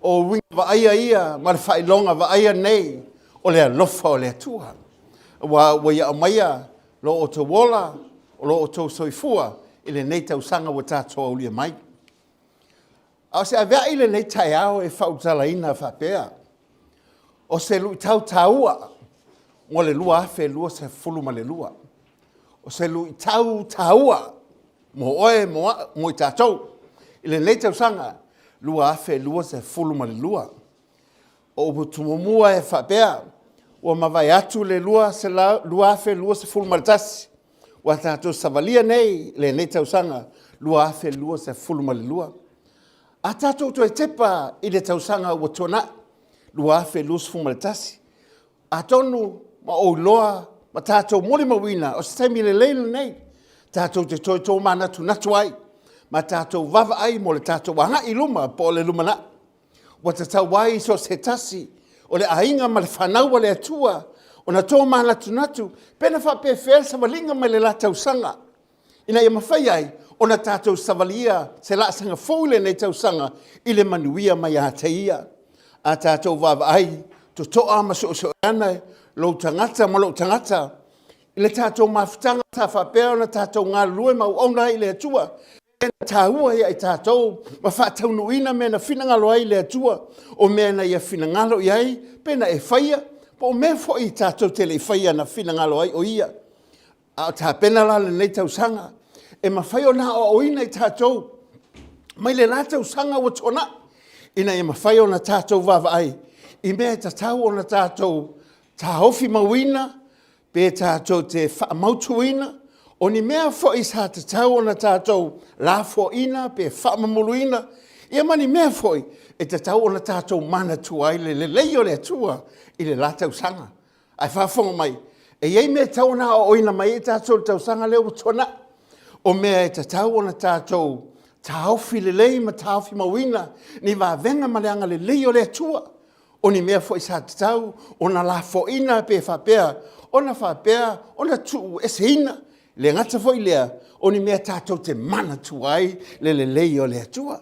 o uiga vaaia ia ma le faailoga vaaia nei o le alofa o le Atua. Ua ia aumaia lo outou ola, o lo outou soifua i lenei tausaga ua tatou aulia mai. A o se aveai lenei taeao e faaulutalaina faapea, o se luitau taua mo le 2022. O se luitau taua mo oe, mo au, mo i tatou i lenei tausaga 2022. O upu tumumua e faapea, ua mavae atu le 2021, ua tatou savalia nei lenei tausaga 2022. A tatou toe tepa i le tausaga ua tuanai 2021, atonu ma ou iloa ma tatou molimauina o se taimi lelei lenei tatou te toe tōmanatunatu ai ma tatou vaavaai mo le tatou agai i luma po o le lumanai. Ua tatau ai i so o se tasi o le aiga ma le fanau a le Atua ona tōmanatunatu pe na faapefea le savaliga mai le la tausaga ina ia mafai ai ona tatou savalia se laasaga fou i lenei tausaga i le manuia mai ia te Ia. A tatou vaavaai totoa ma suesueana lou tagata ma lou tagata i le tatou mafutaga sa faapea ona tatou galulue ma auauna ai i le Atua, mea na taua ia i tatou ma faataunuuina mea na finagalo ai le Atua, o mea na ia finagalo i ai pe na e faia, po o mea foi tatou te le i faia na finagalo ai o Ia. A o tapena la lenei tausaga e mafai ona aoaoina i tatou mai le la tausaga ua tuanai, ina ia mafai ona tatou vaavaai i mea e tatau ona tatou taofi mauina pe tatou te faamautuina, o ni mea foi sa tatau ona tatou lafoaina pe faamamuluina, ia ma ni mea foi e tatau ona tatou manatua ai le lelei o le Atua i le la tausaga. Ae faafofoga mai, e i ai mea e tatau ona aoaoina mai ai tatou i le tausaga lea ua tuanai, o mea e tatau ona tatou taofi lelei ma taofi mauina ni vavega ma le agalelei o le Atua, o ni mea foi sa tatau ona lafoaina pe faapea ona faapea ona tuueseina, e le gata foi i lea, o ni mea tatou te manatua ai le lelei o le Atua.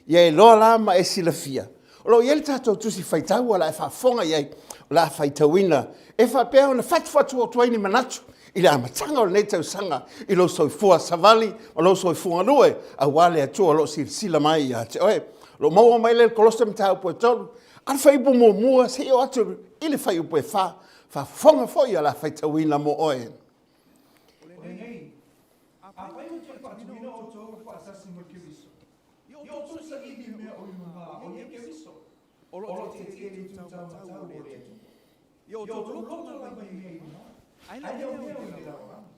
Ia e iloa la ma e silafia, o lo o i ai le tatou tusi faitau o le a e faafofoga i ai, o le a faitauina e faapea ona fatufatu atu ai ni manatu i le amataga o lenei tausaga i lou soifua savali ma lou soifua galue aua le Atua o lo o silasila mai ia te oe. O lo o maua mai lea i le Kolose mataupu e 3, a le fuaiupu muamua seia oo atu i le fuaiupu e 4, faafofoga foi o le a faitauina mo oe. O lenei, afai ou te faatuina outou faatasi ma Keriso, ia outou saili i mea o i luga o ia Keriso, o lo o tietie i le itu taumatau o le Atua. Ia outou loto lava i mea i luga, ae le o mea o i le lalolagi.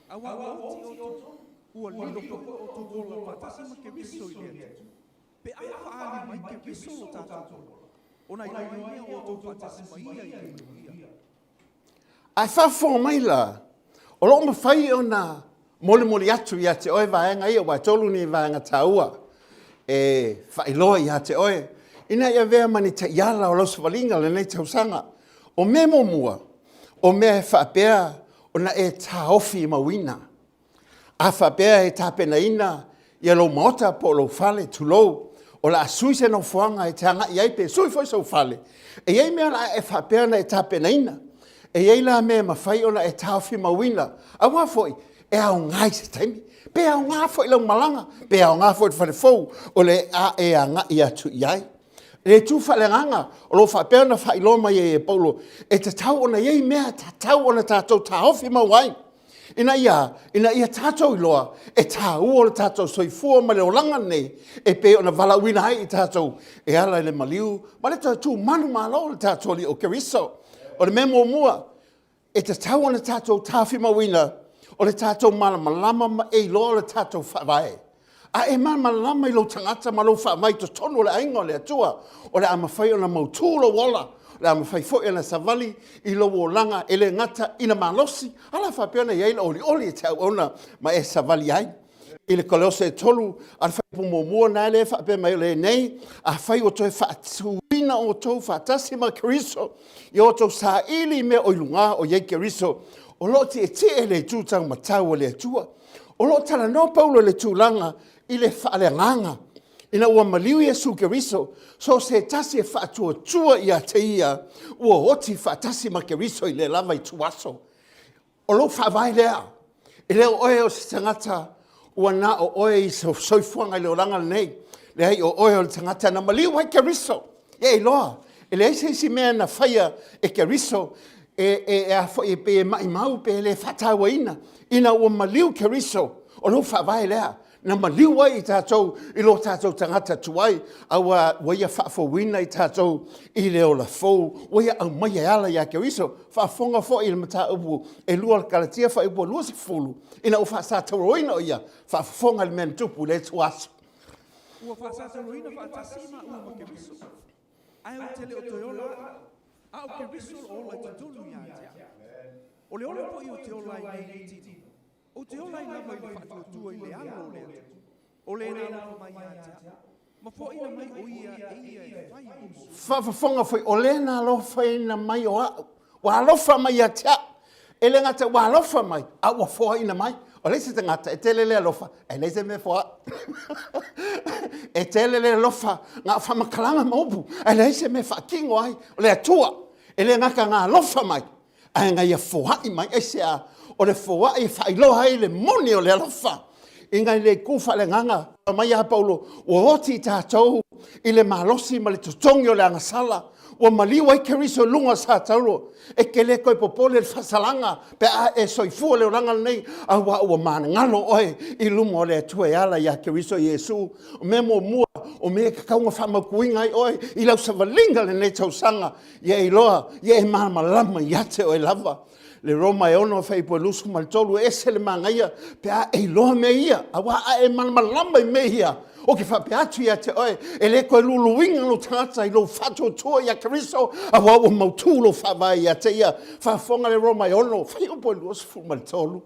Aua ua oti outou, ua lilo foi outou ola faatasi ma Keriso i le Atua. Pe a faaali mai Keriso lo tatou ola, ona iloa ai lea o outou faatasi ma ia i le manuia. Ae faafofoga mai la, o lo o mafai ona molimoli atu ia te oe vaega ia, aua e tolu ni vaega taua e faailoa ia te oe, ina ia avea ma ni taiala o lau savaliga lenei tausaga. O mea muamua, o mea e faapea ona e taofi mauina. A faapea e tapenaina ia lou maota po o lou fale, tulou, o le a sui se nofoaga e te agai ai pe sui foi sou fale, e i ai mea o le a e faapea ona e tapenaina. E i ai la mea e mafai ona e taofimauina, aua foi e aoga i se taimi, pe aoga foi i lau malaga, pe aoga foi i le fale fou o le a e agai atu i ai. I le itu faaleagaga, o lo o faapea ona faailoa mai ai e Paulo, e tatau ona i ai mea e tatau ona tatou taofi mau ai. Ina ia, ina ia tatou iloa e taua lo tatou soifua ma le olaga lenei e pei ona valaauina ai i tatou e ala i le maliu ma le toe tu manumalo o le tatou Alii o Keriso. O le mea muamua e tatau ona tatou tafimauina o le tatou malamalama ma e iloa o le tatou faavae. A e malamalama i lou tagata ma lou faavae i totonu o le aiga o le Atua, o le a mafai ona mautu lou ola, o le a mafai foi ona savali i lou olaga e le gata ina malosi, a o le a faapea ona i ai le olioli e te auauna ma e savali ai. I le Kolose e 3, a le fuaiupu muamua na lea e faapea mai o lenei, afai ua toe faatuina outou faatasi ma Keriso, ia outou saili i mea o i luga o i ai Keriso, o lo o tietie i le itu taumatau o le Atua. O lo o talanoa Paulo i le tulaga i le faaleagaga ina ua maliu Iesu Keriso, so o se tasi e faatuatua ia te ia, ua oti faatasi ma Keriso i lea lava ituaso. O lou faavae lea, e le o oe o se tagata ua na o oe i soifuaga i le olaga lenei. Leai, o oe o le tagata na maliu ai Keriso. Ia e iloa, e leai se isi mea na faia e Keriso e, e, e a foi e pei e maimau pe le faatauaina. Ina ua maliu Keriso, o lou faavae lea, na maliu ai i tatou i lo tatou tagata tuai, a ua, ua ia faafouina i tatou i le ola fou, ua ia aumaia e ala ia Keriso. Faafofoga foi i le mataupu e lua o le Kalatia fuaiupu 20, ina ua faasatauroina o ia, faafofoga i le mea na tupu i lea ituaso. Ua faasasaloina faatasi maua ma Keriso, ae ou te le o toe ola au, A o Keriso o lo o ola i totonu ia te au. O le ola foi ou te ola ai nei i le tino, ou te ola ai lava i le faatuatua i le Alo o le Atua, o le na alofa mai ia te au, ma foaina mai o ia e ia e fai lou sui. Faafofoga foi, o le na alofaina mai o au, ua alofa mai ia te au. E le gata ua alofa mai, a ua foaina mai. O le isi tagata, e tele le alofa, ae leai se mea e foai. E tele le alofa, na o faamatalaga ma upu, ae leai se mea e faatino ai. O le Atua, e le gata na alofa mai, ae na ia foai mai. Aisea? O le foai e faailoa ai le moni o le alofa. Ina i le itu faaleagaga, fai mai ia Paulo, ua oti i tatou i le malosi ma le totogi o le agasala, ua maliu ai Keriso i luga o Sataulo. E te le toe popole i le faasalaga pe a e soifua le olaga lenei, aua ua managalo oe i luma o le Atua e ala ia Keriso Iesu. O mea muamua, o mea e tatau ona faamautuina ai oe i lau savaliga i lenei tausaga, ia e iloa, ia e malamalama ia te oe lava. Le Roma e 6 fuaiupu 23, e ese le manaia pe a e iloa mea ia, aua a e malamalama i mea ia, ou te faapea atu ia te oe, e le toe luluina lou tagata i lou faatuatua ia Keriso, aua ua mautu lou faavae ia te ia. Faafofoga le Roma e 6 fuaiupu 23.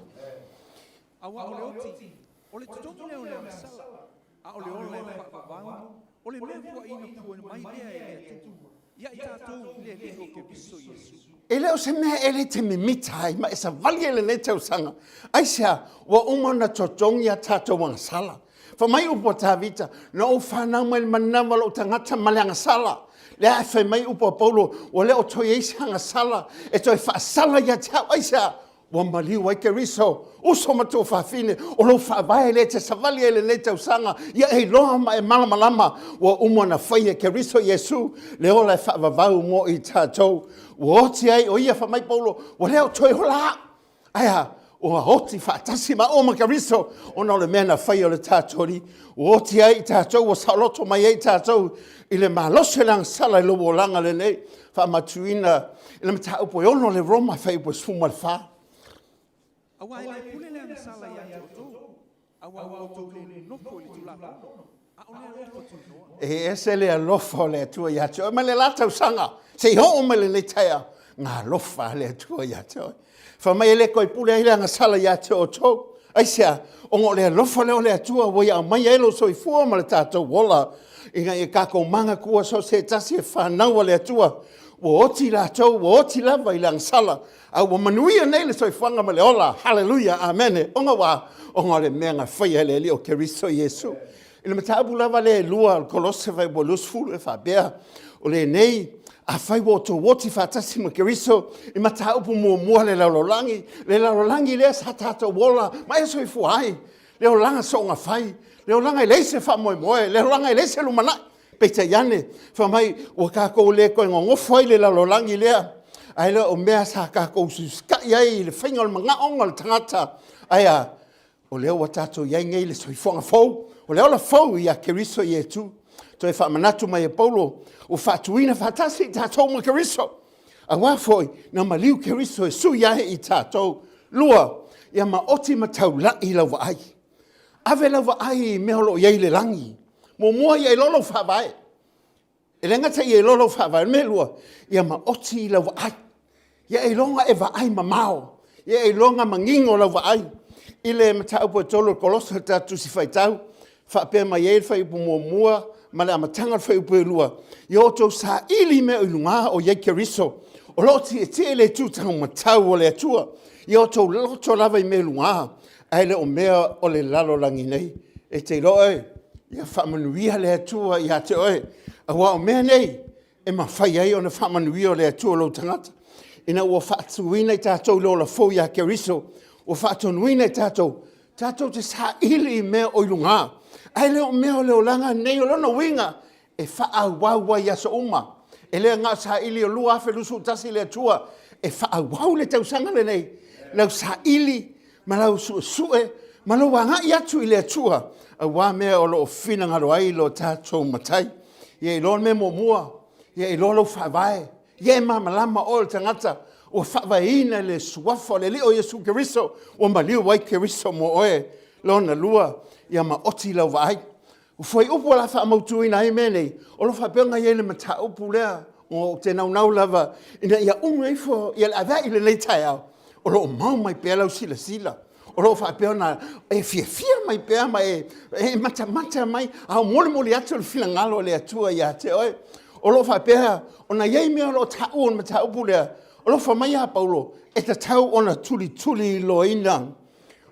Aua o le oti, o le totogi lea o le agasala, a o le ola e faavavau, o le mea fuaina fua mai lea e le Atua ia i tatou i le Alii o Keriso Iesu. E le o se mea e le te mimita ai ma e savali ai lenei tausaga. Aisea? Ua uma ona totogi a tatou agasala. Fai mai upu a Tavita, Na ou fanau mai le manava lou tagata ma le agasala. Lea e fai mai upu a Paulo, ua le o toe i ai se agasala e toe faasala ia te au. Aisea? Ua maliu ai Keriso, uso ma tuafafine, o lou faavae lea e te savali ai lenei tausaga, ia e iloa ma e malamalama, ua uma ona faia e Keriso Iesu le ola e faavavau mo i tatou. Ua oti ai o ia, fai mai Paulo, ua le o toe ola au. Ae a? Ua oti faatasi maua ma Keriso, ona o le mea na faia o le tatou Alii. Ua oti ai i tatou, ua saoloto mai ai i tatou i le malosi o le agasala i lou olaga lenei. Faamatuina i le mataupu e 6 le Roma, fuaiupu e 14. Aua e le pule le agasala ia te outou, aua ua outou le nonofo i le Tulafono, a o le alofa tunoa. E ese le alofa o le Atua ia te oe mai le la tausaga seia oo mai lenei taeao, na alofa le Atua ia te oe. Fai mai e le toe pule ai le agasala ia te outou. Aisea? Ona o le alofa lea o le Atua ua ia aumaia ai lou soifua ma le tatou ola, ina ia tatou manatua so o se tasi e fanau a le Atua, ua oti latou, ua oti lava i le agasala, a ua manuia nei le soifuaga ma le ola. Haleluia, amene. Ona ua, ona o le mea na faia e le Alii o Keriso Iesu. I le mataupu lava lea e lua o le Kolose fuaiupu 20 e faapea, o lenei, afai ua outou oti faatasi ma Keriso i mataupu muamua le lalolagi, le lalolagi lea sa tatou ola ma e soifua ai, le olaga soogafai, le olaga e leai se faamoemoe, le olaga e leai se lumanai. Peitai ane, fai mai, ua tatou le toe nonofo ai i le lalolagi lea, ae le o mea sa tatou usiusitai ai i le faiga o le manaoga o le tagata, ae a? O lea ua tatou i ai nei i le soifuaga fou, o le ola fou ia Keriso Iesu. Toe faamanatu mai e Paulo, ua faatuina faatasi i tatou ma Keriso. Aua foi, na maliu Keriso e sui ai i tatou. Lua, ia maoti ma taulai lau vaai. Ave lau vaai i mea o lo o i ai i le lagi. Muamua ia iloa lou faavae. E le gata ia iloa lou faavae, o le mea lua, ia maoti lau vaai. Ia e iloa e vaai mamao, ia e iloa manino lau vaai. I le mataupu e 3 o Kolosa le tatou Tusi Faitau, faapea mai ai le fuaiupu muamua ma le amataga o le fuaiupu e lua, ia outou saili mea o i luga o i ai Keriso, o lo o tietie i le itu taumatau o le Atua. Ia outou loto lava i mea i luga, ae le o mea o le lalolagi nei. E te iloa oe, ia faamanuia le Atua ia te oe, aua o mea nei e mafai ai ona faamanuia o le Atua lou tagata, ina ua faatuina i tatou i le ola fou ia Keriso, ua faatonuina i tatou, tatou te saili i mea o i luga, ae le o mea o le olaga nei. O lona uiga, e faaauau ai i aso uma. E le na o saili o 2021 le Atua, e faaauau le tausaga lenei, lau saili ma lau suesue ma lou agai atu i le Atua, aua mea o lo o finagalo ai lo tatou Matai. Ia iloa le mea muamua, ia iloa lou faavae, ia e malamalama oe o le tagata ua faavaeina i le suafa o le Alii o Iesu Keriso, ua maliu ai Keriso mo oe. Lona lua, ia maoti lau vaai. O fuaiupu o le a faamautuina ai mea nei, o lo o faapea ona i ai le mataupu lea, Ou te naunau lava ina ia umu ifo ia le avea'i i lenei taeao, o lo o mau mai pea lau silasila, o lo o faapea ona e fiafia mai pea ma e matamata mai a o molimoli atu le finagalo o le Atua ia te oe. O lo o faapea ona i ai mea o lo o taua i le mataupu lea, alofa mai ia Paulo, e tatau ona tulituliloaina.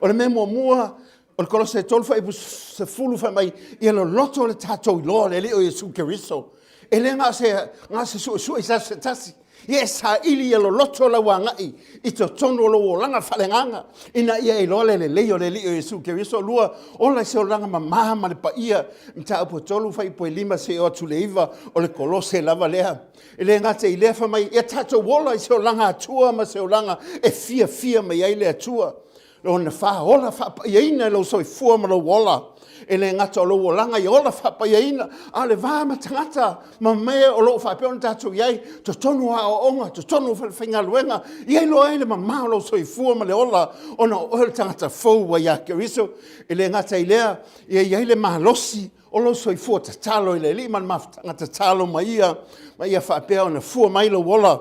O le mea muamua, o le Kolose 3 fuaiupu 10 fai mai, ia loloto le tatou iloa o le Alii o Iesu Keriso. E le na o se, na o se suesue i se aso se tasi. Ia e saili ia loloto lau agai i totonu o lou olaga faaleagaga, ina ia e iloa le lelei o le Alii o Iesu Keriso. Lua, ola i se olaga mama ma le paia. Mataupu e 3 fuaiupu e 5 seia oo atu i le 9, o le Kolose lava lea. E le gata i lea, fai mai, ia tatou ola i se olaga Atua ma se olaga e fiafia mai ai le Atua. Lona fa, ola faapaiaina i lou soifua ma lou ola. E le gata o lou olaga ia ola faapaiaina, a o le va ma tagata ma mea o lo o faapea ona tatou i ai, totonu o aoaoga, totonu o falefaigaluega, ia iloa ai le mama o lou soifua ma le ola, ona o oe o le tagata fou ua ia Keriso. E le gata i lea, ia i ai le malosi o lou soifua tatalo i le Alii ma le mafutaga tatalo ma ia, ma ia faapea ona fua mai lou ola,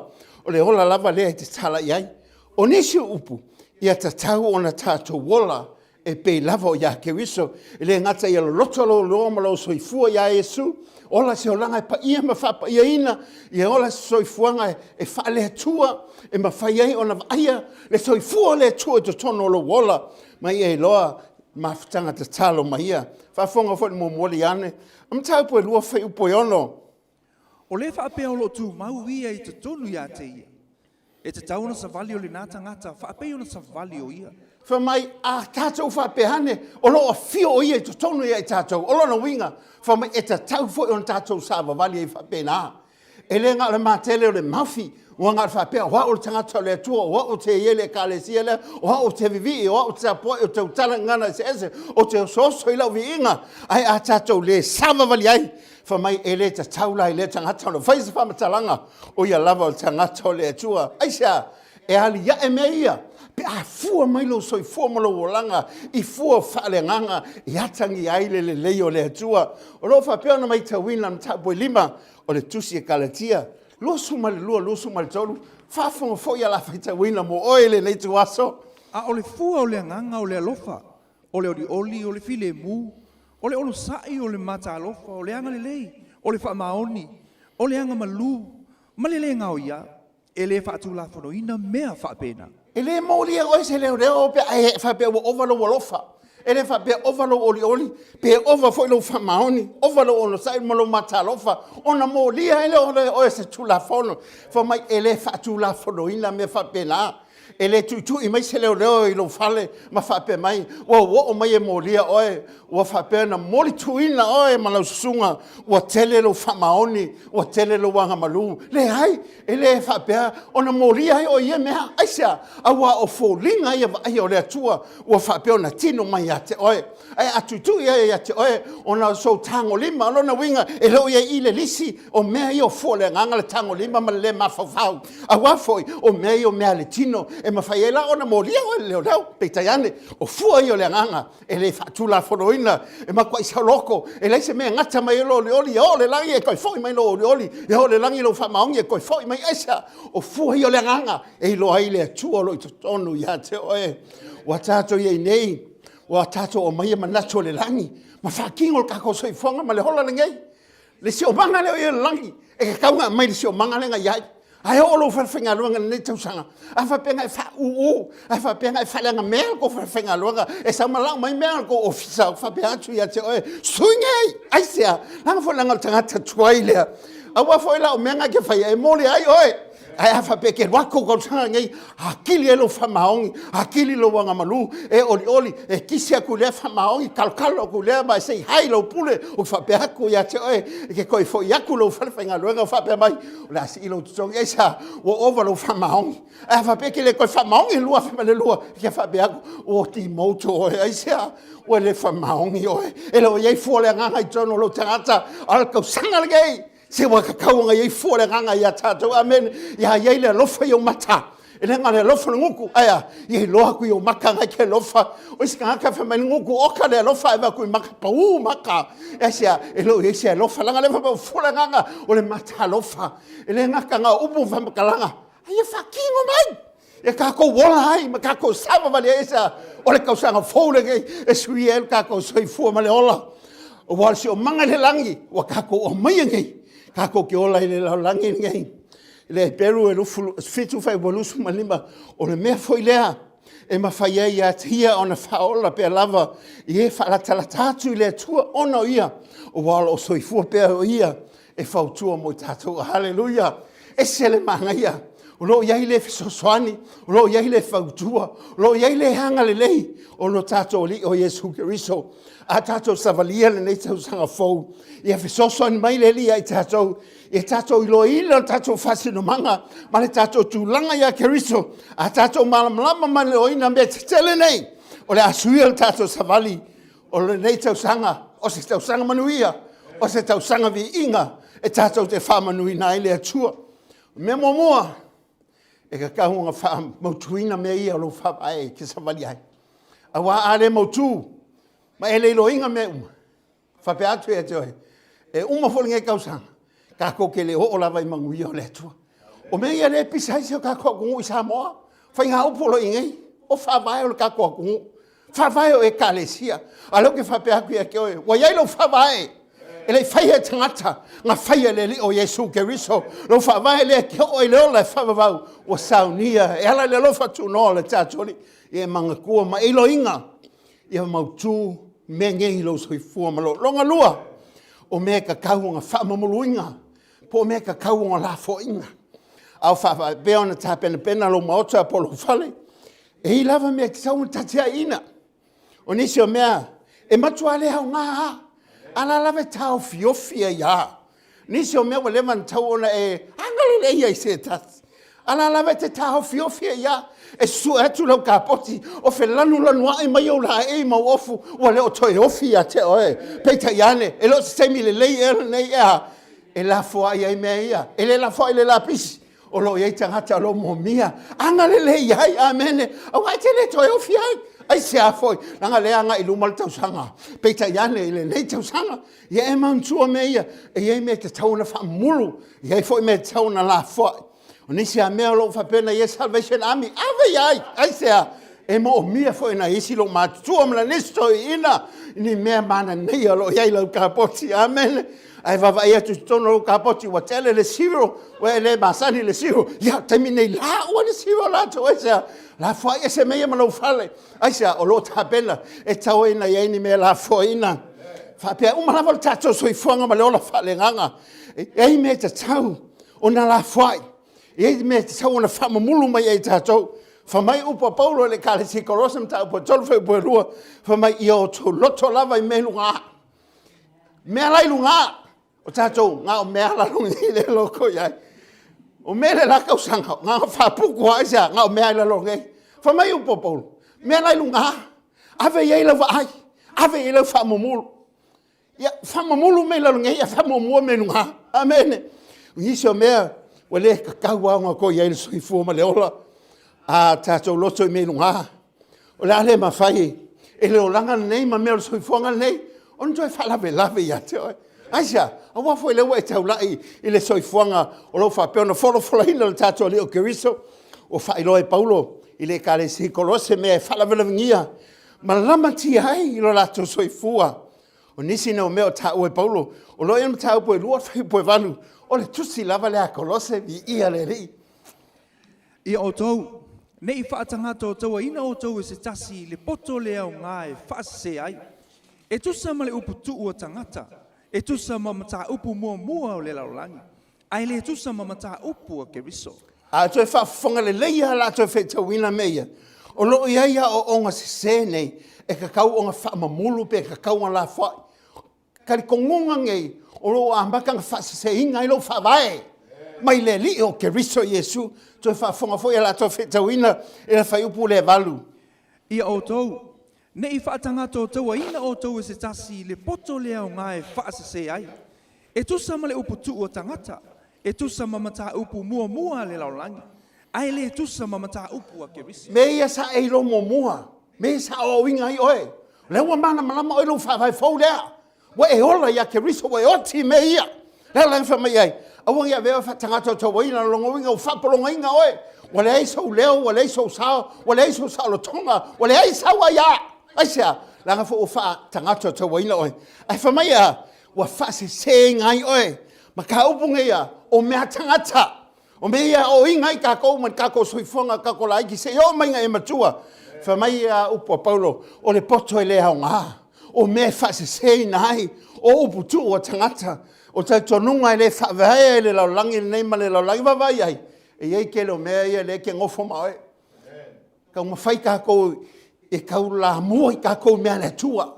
o le ola lava lea e tatala i ai. O nisi o upu, ia tatau ona tatou ola e pei lava o ia Keriso, e le gata ia loloto lou loa ma lou soifua iā Iesu, ola se olaga e paia ma faapaiaina, ia ola se soifuaga e faale-Atua, e mafai ai ona vaaia le soifua o le Atua i totonu o lou ola, ma ia iloa mafutaga tatalo ma ia. Faafofoga foi i le muamua ane, o mataupu e 2 fuaiupu e 6. O lē faapea o lo o tumau ia i totonu ia te ia, e tatau ona savali o lena tagata faapei ona savali o ia. Fai mai, a tatou faapea ane, o lo o afio o ia i totonu ia i tatou. O lona uiga, fai mai, e tatau foi ona tatou savavali ai faapena. E le na o le matele o le mafi, ua na o le faapea, o au o le tagata o le Atua, o au ou te i ai i le Ekalesia lea, o au ou te vivii, o au ou te tapuai, ou te tautala i gagana eseese, ou te osooso i lau viiga. Ae a tatou le savavali ai, fai mai, e le tatau la i lea tagata ona fai se faamatalaga, o ia lava o le tagata o le Atua. Aisea? E aliae mea ia pe a fua mai lou soifua ma lou olaga i fua faaleagaga e atagia ai le lelei o le Atua. O lo o faapea ona matauina le mataupu e 5 o le tusi a Galatia 22, 23, faafofoga foi a la faitauina mo oe i lenei ituaso. A o le fua o le agaga o le alofa, o le olioli, o le filemu, o le onosai, o le matalofa, o le agalelei, o le faamaoni, o le agamalu, ma le le gaoia, e le faatulafonoina mea faapena. E le molia oe se leoleo pe a e faapea ua ova lou alofa. E le faapea ova lou olioli, pe ova foi lou faamaoni, ova lou onosai ma lou matalofa, ona molia ai lea o oe se Tulafono. Fai mai, e le faatulafonoina mea faapena. E le tuitui mai se leoleo i lou fale ma faapea mai, ua oo mai e molia oe, ua faapea ona molituina oe ma lau susuga, ua tele lou faamaoni, ua tele lou agamalu. Leai, e le faapea ona molia ai oe i ia mea. Aisea? Aua o foliga ia vaaia o le Atua ua faapea ona tino mai ia te oe. Ae a tuitui ai ia te oe ona o sou tagolima, o lona uiga e le o i ai i le lisi o mea ia o fua o le agaga, le tagolima ma le le mafaufau. Aua foi o mea ia o mea a le tino e mafai ai la ona molia oe e le leoleo. Peitai ane, o fua ia o le agaga e le faatulafonoina, e matuai saoloto, e leai se mea e gata mai ai lou olioli, e oo i le lagi e toe foi mai lou olioli, e oo i le lagi lou faamaoni e toe foi mai. Aisea? O fua ia o le agaga e iloa ai le Atua o lo o i totonu ia te oe. Ua tatou i ai nei, ua tatou aumaia manatu o le lagi ma faatino le tatou soifuaga ma le ola lenei. Le siomaga lea o i le lagi, e tatau ona aumai le siomaga lea na i ai. Ae oo lou falefaigaluega i lenei tausaga, a faapea na e faauu, a faapea na e faaleagamea le tou falefaigaluega, e sau ma lau mai mea a le tou ofisa, ou faapea atu ia te oe, sui nei! Aisea? Leaga foi leaga o le tagata tuai lea. Aua foi la o mea na e te faia, e moli ai oe. Ae a faapea e te alu atu i tausaga nei, atili ai lou faamaoni, atili lou agamalu, e olioli, e kisi atu i lea faamaoni, kalokalo atu i lea ma e sei hai lou pule, ou faapea atu ia te oe, e te toe foi atu lou falefaigaluega o faapea mai, o le a sii lou totogi, aisea? Ua ova lou faamaoni. Ae a faapea e te le toe faamaoni i le 2002, e te faapea atu, ua demote oe, aisea? Ua le faamaoni oe. E le o i ai fua o le agaga i totonu o lou tagata, a o le tausaga lenei, Se ua tatau ona i ai fua o le agaga ia tatou. Amene. Ia i ai le alofa i ou mata. E le na o le alofa o le gutu, ae a, ia iloa atu i ou maka na e te alofa. O isi tagata fai mai le gutu oka le alofa ae vaai atu i maka pau maka. E aisea, e le o i ai se alofa. Leaga lea fai mai o fola agaga o le mata alofa. E le gata na o upu ma faamatalaga, a ia faatino mai. Ia tatou ola ai ma tatou savavali ai aisea, o le tausaga fou lenei e suia ai lo tatou soifua ma le ola. Aua o le siomaga i le lagi ua tatou aumaia nei, tatou te ola i le lalolagi lenei. I le Heperu e 7 fuaiupu 25, o le mea foi lea e mafai ai ia te ia ona faaola pea lava i e faalatalata atu i le Atua ona o ia, aua o lo o soifua pea o ia e fautua mo i tatou. Haleluia! Ese le manaia, o lo o i ai le fesoasoani, o lo o i ai le fautua, o lo o i ai le agalelei o lo tatou Alii o Iesu Keriso. A tatou savalia lenei tausaga fou, ia fesoasoani mai le Alii ia i tatou, ia tatou iloaina le tatou faasinomaga ma le tatou tulaga ia Keriso, a tatou malamalama ma iloaina mea tetele nei, o le a suia le tatou savali o lenei tausaga, o se tausaga manuia, o se tausaga viiga e tatou te faamanuina ai le Atua. O mea muamua, e tatau ona faamautuina mea ia o lou faavae e te savali ai. Aua a le mautu ma e le iloaina mea uma, faapea atu ia te oe, e uma foi lenei tausaga, tatou te le oo lava i manuia o le Atua. O mea ia lea e pisa ai si o tatou atunuu i Samoa, faigaupu o lo o i ai nei, o faavae o le tatou atunuu, faavae o Ekalesia. A o lea ou te faapea atu ia te oe, ua i ai lou faavae, e le i faia e tagata, na faia e le Alii o Iesu Keriso. Lou faavae lea e te oo ai i le ola e faavavau, ua saunia e ala i le alofa tunoa o le tatou Alii. Ia e manatua ma e iloaina ia mautu mea nei i lou soifua ma lou lona lua, o mea e tatau ona faamamuluina, po o mea e tatau ona lafoaiina. A o faapea ona tapenapena lou maota po o lou fale, e i ai lava mea e tatau ona tatiaina. O nisi o mea e matua le aoga lava, a o la e lava e taofiofi ai lava. Nisi o mea ua leva ona tatau ona e agalelei ai i se tasi, a o la e lava e te taofiofi ai lava. E sue atu lau kapoti o felanulanuai mai ou laei ma ou ofu, ua le o toe ofi ia te oe. Peitai ane, e le o se taimi lelei ea lenei ea e lafoai ai mea ia. E le lafoai i le lapisi, o lo o i ai tagata o lo o moomia. Agalelei ai, amene, aua e te le toe ofi ai. Aisea foi? Leaga o lea e agai i luma le tausaga. Peitai ane i lenei tausaga, ia e manatua mea ia, e i ai mea e tatau ona faamamulu, e i ai foi mea e tatau ona lafoai. O nisi lava mea o lo o faapea na i ai Salvation Army, ave i ai! Aisea? E moomia foi e nai isi loomatutua ma nisi toeaiina ni mea manaia o lo o i ai i lau kapoti. Amene. Ae vaavaai atu i totonu o lau kapoti ua tele le zero, ua e le masani i le zero. Ia, o le taimi lenei, laua le zero latou. Aisea? Lafoai ese mea ia ma lou fale. Aisea? O lo o tapena e tatau ai ona i ai ni mea lafoaiina. Faapea uma lava le tatou soifuaga ma le ola faaleagaga. E i ai mea e tatau ona lafoai. E i ai mea e tatau ona faamamulu mai ai tatou. Fai mai upu a Paulo i le Ekalesia i Kolosa mataupu e 3 fuaiupu e 2, fai mai, ia outou loto lava i mea i luga. Mea la i luga, o tatou, na o mea lalo nei le loko i ai. O mea le la tausaga, na o faaputu lava aisea, na o mea i lalo nei. Fai mai upu a Paulo, mea la i luga, ave i ai lau vaai, ave i ai lau faamamulu. Ia, faamamulu mea i lalo nei, ae faamuamua mea i luga. Amene. O nisi o mea, ua le tatau lava ona toe i ai le soifua ma le ola, a tatou loto i mea i luga. O le a le mafai e le olaga lenei ma mea o le soifuaga lenei ona toe faalavelave ia te oe. Aisea? Aua foi lea ua e taulai i le soifuaga o lo o faapea ona folafolaina e le tatou Alii o Keriso. Ua faailoa e Paulo i le Ekalesia i Kolose mea e faalavelavegia ma lamatia ai i lo latou soifua. O nisi nei o mea o taua e Paulo, o lo o i ai le mataupu e 2 fuaiupu e 8, o le tusi lava lea a Kolose, viia le Alii. Ia outou, ne i faatagataotauaina outou e se tasi i le poto le aoga e faasese ai, e tusa ma le upu tuu a tagata, e tusa ma mataupu muamua o le lalolagi, ae le tusa ma mataupu a Keriso. A toe faafofoga lelei lava o le a toe faitauina mea ia, o lo o i ai aoaoga sese nei e tatau ona faamamulu pe tatau ona lafoai. Talitonuga nei o lo o amata ona faaseseina ai lou faavae mai le Alii o Keriso Iesu. Toe faafofoga foi o le a toe faitauina i le fuaiupu lea e 8. Ia outou, ne i faatagataotauaina outou e se tasi i le poto le aoga e faasese ai, e tusa ma le upu tuu a tagata, e tusa ma mataupu muamua a le lalolagi, Ae le tusa ma mataupu a Keriso. Mea ia sa e iloa muamua, mea ia sa aoaoina ai oe. O lea ua malamalama oe i lou faavae fou lea. Ua e ola ia Keriso, ua e oti i mea ia. Le ala e fai mai ai, aua ne i avea oe faatagata o tauaina, o lona uiga ua faapologaina oe. Ua leai sou leo, ua leai sou sao, ua leai sou saolotoga, ua leai sau aia. Aisea? Leaga foi ua faatagata o tauaina oe. Ae fai mai e a? Ua faaseseina ai oe. Ma ka upu nei ia, o mea tagata. O mea ia e aoaoina ai tatou ma le tatou soifuaga, tatou laiti seia oo mai ina e matua. Fai mai a upu a Paulo, o le poto e le aoga, o mea e faaseseina ai, o upu tuu a tagata, o talitonuga e le faavaea i le lalolagi lenei ma le lalolagi. Vaavaai i ai, e i ai tele o mea ia lea e te nofo ma oe. Taumafai tatou e taulamua i tatou i mea a le Atua.